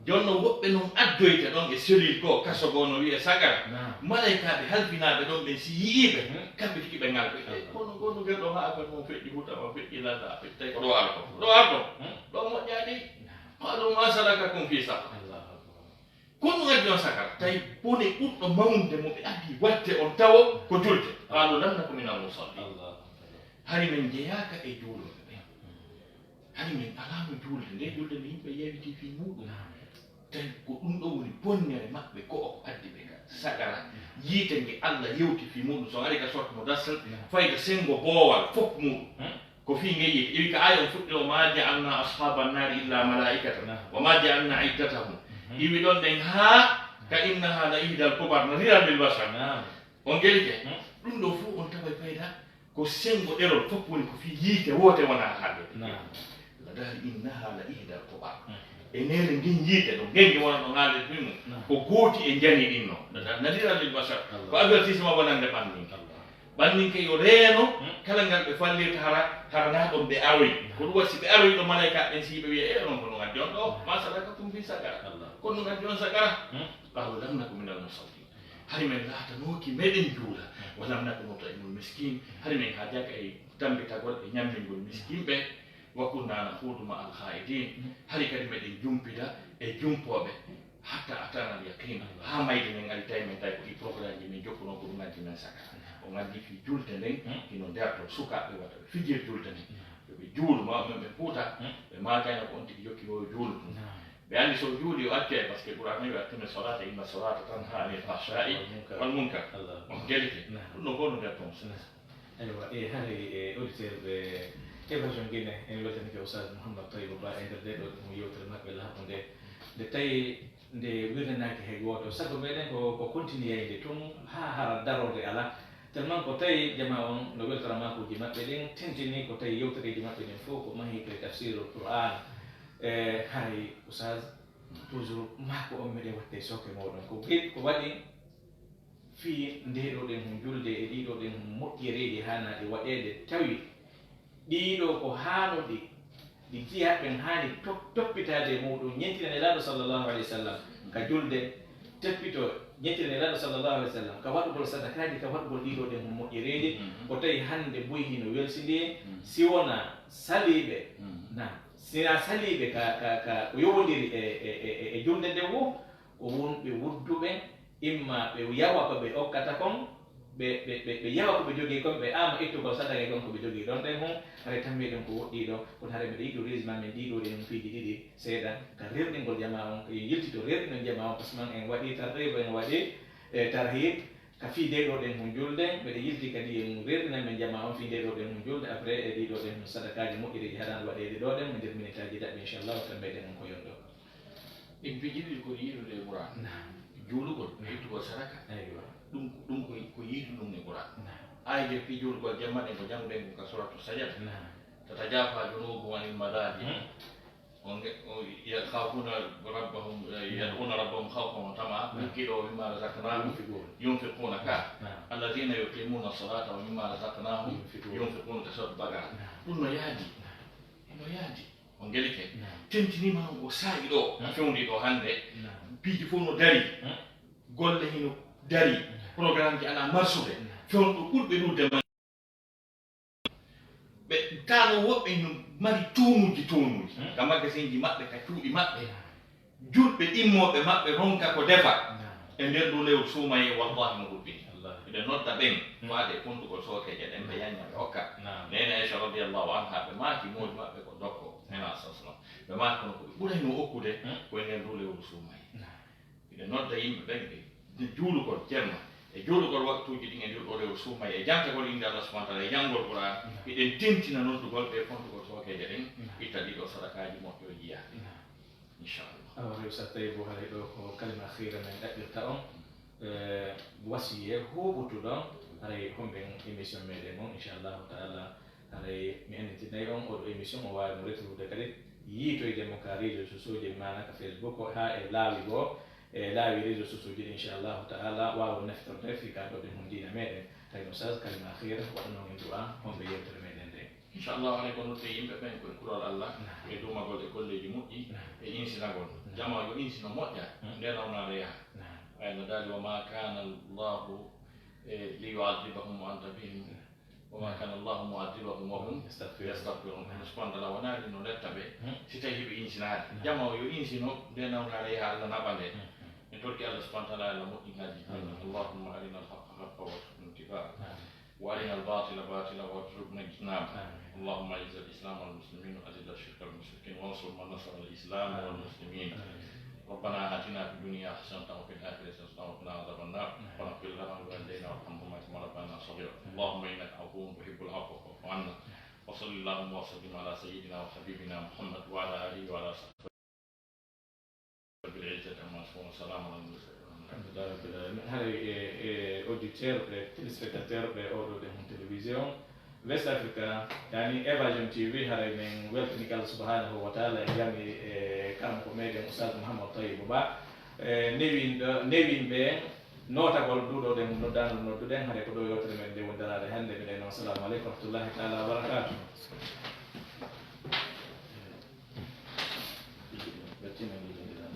Jooni non woɓɓe non addoyte ɗon e cellule ko kaso goo no wiyee sagara. Naam. Malaykaaɓe halfinaaɓe ɗon ɓen si yi'iiɓe, hmm, kamɓe tigi ɓe ngalɓe. Allah. Kono ngonu ngel ɗo haa affaire mum feƴƴi huta ma feƴƴi lalla feƴƴi tawi ko ɗo arto. Ɗo arto. Hmm. Ɗo moƴƴaani. Naam. Qaalu ma salakakum fi saqar. Allahu akbar. Ko ɗum addi on sakara, tawi bone ɓurɗo mawnde mo ɓe addi waɗde on tawo ko julde. Qaalu lam naku minal musallin. Allahu akbar. Hari men njeyaaka e juulooɓe ɓen. Hari men alaano juulde, nde julde nde yimɓe yewitii fii muuɗum. Naam. Tawi ko ɗum ɗo woni bonnere maɓɓe, ko o addi ɓe ka sagara, yiite nge Allah yewti fii muuɗum. So ari ka sorte Mudassir, naam, fayda senngo boowal fof muuɗum. Hmm? Ko fii ngel yiite. Iwi ka aaya on fuɗɗi, "Wa ma ja'alna ashaban nari illa malaikatan, naam, wa ma ja'alna iddatahum." Mhm. Iwi ɗon ɗen haa ka, "Innaha la ihdal kubar, nadhiran lil bashar." Naam. On ngelike? Hmm. Ɗum ɗo fof on taway fayda ko senngo ɗerol fof woni ko fii yiite woote wonaa haalde. Naam. La daali, "Innaha la ihdal kubar." Hmm. E neere ndin yiite ɗo gengi wona ɗo ŋaale ɗum ko gooti e njani ɗin no. Nadira lil bashar. Ko avertissement wonande ɓanninke. Ɓanninke yo reeno kala ngal ɓe fallirta hara hara na ɗon ɓe aroy. Ko ɗum waɗi si ɓe aroy ɗo malaykaaɓe ɓen si ɓe wiya e onon ko no ngaddi on ɗo ma salakakum fi sakara. Ko no ngaddi on sakara. Qalu lam naku minal musallin. Hari men laatanooki meɗen juula. Wa lam naku nut'imul miskin. Hari men haajaka e tambitagol e ñammingol miskinɓe. Wa kunna nakhudu ma'al kha'idin. Hari kadi meɗen jumpida e jumpooɓe. Hatta atana al yaqin. Haa mayde men ari tawi men tawi ko ɗi programmeji men jokkuno ko ɗum addi men saka. O ngaddi fi julde nden hino nder to sukaaɓe wata ɓe fijir julde nden. Yo ɓe juulu ma men ɓe puuta. Ɓe maakayno ko on tigi jokki o juulu ɗum. Ɓe anndi so o juuli o accoya par ce que Qur'an wi aqimu salata inna salata tanha anil fahsha'i wal munkar. On gelike ɗum ɗo gono nder ton. Eywa, e hari e auditeur ɓe évasion guine en weltanike oustaz mouhammad tawiba ba e nder nde ɗo ɗum yewtere maɓɓe laaɓunde. Nde tawi nde wirnanaaki hay gooto sago meɗen ko ko continue yayde tun haa hara darorde ala. Tellement ko tawi jama on no weltora makuuji maɓɓe ɗin tentini ko tawi yewtereeji maɓɓe ɗin fof ko mahi koye tafsirul qur'an. E haray oustaz toujours maako on meɗen watte sooke moɗon ko geɗ ko waɗi fii ndeeɗo ɗen hon julde e ɗiɗo ɗen hon moƴƴereeji haanaaɗi waɗeede tawi ɗiɗo ko haanuɗi ɗi jiyaɓe haani toppitaade e muɗum ñentina nelaaɗo sallallahu alayhi wa sallam ka julde teppito ñentina nelaaɗo sallallahu alayhi wa sallam ka waɗugol sadakaaji ka waɗugol ɗiɗo ɗen hon moƴƴereeji. Ko tawi hannde buy hino welsindii si wonaa saliiɓe na sina saliiɓe ka ka ka ko yowondiri e e e julde nde wo ko wonɓe wudduɓe imma ɓe yawa ko ɓe okkata kon ɓe ɓe ɓe ɓe yawa ko ɓe jogii kon ɓe ama ittugol sadaka kon ko ɓe jogii ɗon ɗen hon. Haray tammi ɗum ko woɗɗii ɗo kono haray mbiɗa yiɗi résumé men ɗiɗo ɗen piiji ɗiɗi seeɗa ka rerɗingol jama on ko yiltito rerɗinol jama on parce que man en waɗi tarhibu en waɗi e tarhib ka fii nde ɗo ɗen hon julde mbiɗa yilti kadi en rerɗina men jama on fii nde ɗo ɗen hon julde après e ɗiɗo ɗen hon sadakaaji moƴƴireeji haɗan waɗeede ɗo ɗen mo nder minitaaji daɓɓi inchallahu tan meɗen on ko yonɗo. Ɗin piiji ɗiɗi ko yiɗude e Qur'an. Juulugol e ittugol sadaka. Ɗum ɗum ko ko yiɗu ɗum e Qur'an. Aayje fii juulugol jemma ɗen ko jannguɗen ko ka suratu sajada. Tatajafa junubuhum anil madaji. Yakhafuna rabbahum yad'una rabbahum khawfan wa tama'a. Ɗum kiɗo mimma razaqnahum yunfiquna ka. Alladhina yuqimuna salata wa mimma razaqnahum yunfiquna ka suratu Baqara. Ɗum no yaadi. No yaadi. O ngelike tentiniima noon o saa'i ɗo a fewndi ɗo hannde piiji fof no dari golle hino dari programmeji alaa marsude fewndo ɓurɓe ɗuurde ma ɓe taano woɓɓe hino mari toonuuji toonuuji ka magasinji maɓɓe ka cuuɗi maɓɓe julɓe immooɓe maɓɓe ronka ko defa e nder ndu lewru suumayee wallahi no hubbini. Miɗen nodda ɓen faade e kontugol sookeeje ɗen ɓe yañña ɓe hokka neene Aisha radiyallahu anha ɓe maaki moodi maɓɓe ko dokko neene alayhi salam ɓe maaki kono ko ɓe ɓurayno okkude ko e nder ndu lewru suumayee. Miɗen nodda yimɓe ɓen ɓe juulugol jemma e juulugol waktuuji ɗin e ndu ɗo lewru suumayee e jantagol innde Allah subhanahu wa taala e janngol Qur'an hiɗen tentina noddugol ɓe kontugol sookeeje ɗen itta ɗiɗo sadakaaji moƴƴo jiyaa. Inchallah. Awa rew sa tawi bo haray ɗo ko kalima akhira men ɗaɓɓirta on wasiye huɓutuɗon haray homɓen émission meɗen on inchallahu taala haray mi annitinay on oɗo émission o wawi mo retrude kadi yiitoyde mo ka réseau sociaux ji mana ka facebook ha e laawi goo e laawi réseau sociaux ji inchallahu taala wawa naftorde fi ka ɗo ɓe hum dina meɗen hay no sas kalima akhira waɗanon en du'a homɓe yewtere meɗen nde. Inchallahu haray ko nodde yimɓe ɓen ko e kulol Allah e duumagol e golleeji moƴƴi e insinagol jama yo insino moƴƴa nde nawnaare yaha. Ɓay no daali wa ma kana llahu li yuadibahum wa anta fihim wa ma kana llahu muadibahum wa hum yastahfirun. Kono subhanahu wa taala wonaali no letta ɓe si tawi hiɓe insinaade jama o yo insino nde nawnaare yaha Allah naɓa nde. En torki Allah subhanahu wa taala Allah moƴƴin haaji allahumma arina alhaqa haqa warzuqna ittiba'a وأرنا الباطل باطلا وارزقنا اجتنابه. اللهم أعز الإسلام والمسلمين وأذل الشرك والمشركين وانصر من نصر الإسلام والمسلمين. ربنا آتنا في الدنيا حسنة وفي الآخرة حسنة وقنا عذاب النار. ربنا اغفر لنا ولوالدينا وارحمهما كما ربيانا صغيرا. اللهم إنك عفو تحب العفو فاعف عنا. وصل اللهم وسلم على سيدنا وحبيبنا محمد وعلى آله وعلى صحبه. Haray e auditeur ɓe téléspectateur ɓe oɗo ɗe hon télévision West Africa, yani Evasion T V, haray min weltani Allah subhanahu wa ta'ala e jami e karamoko meɗen Oustaz Mouhammad Tayyib Ba. E newinɗo newinɓe notagol duɗoɗen noddano nodduɗen, haray ko ɗo yewtere men nde woni daraade hannde. Miɗen noon, assalamu aleykum wa rahmatullahi ta'ala wa barakatuh.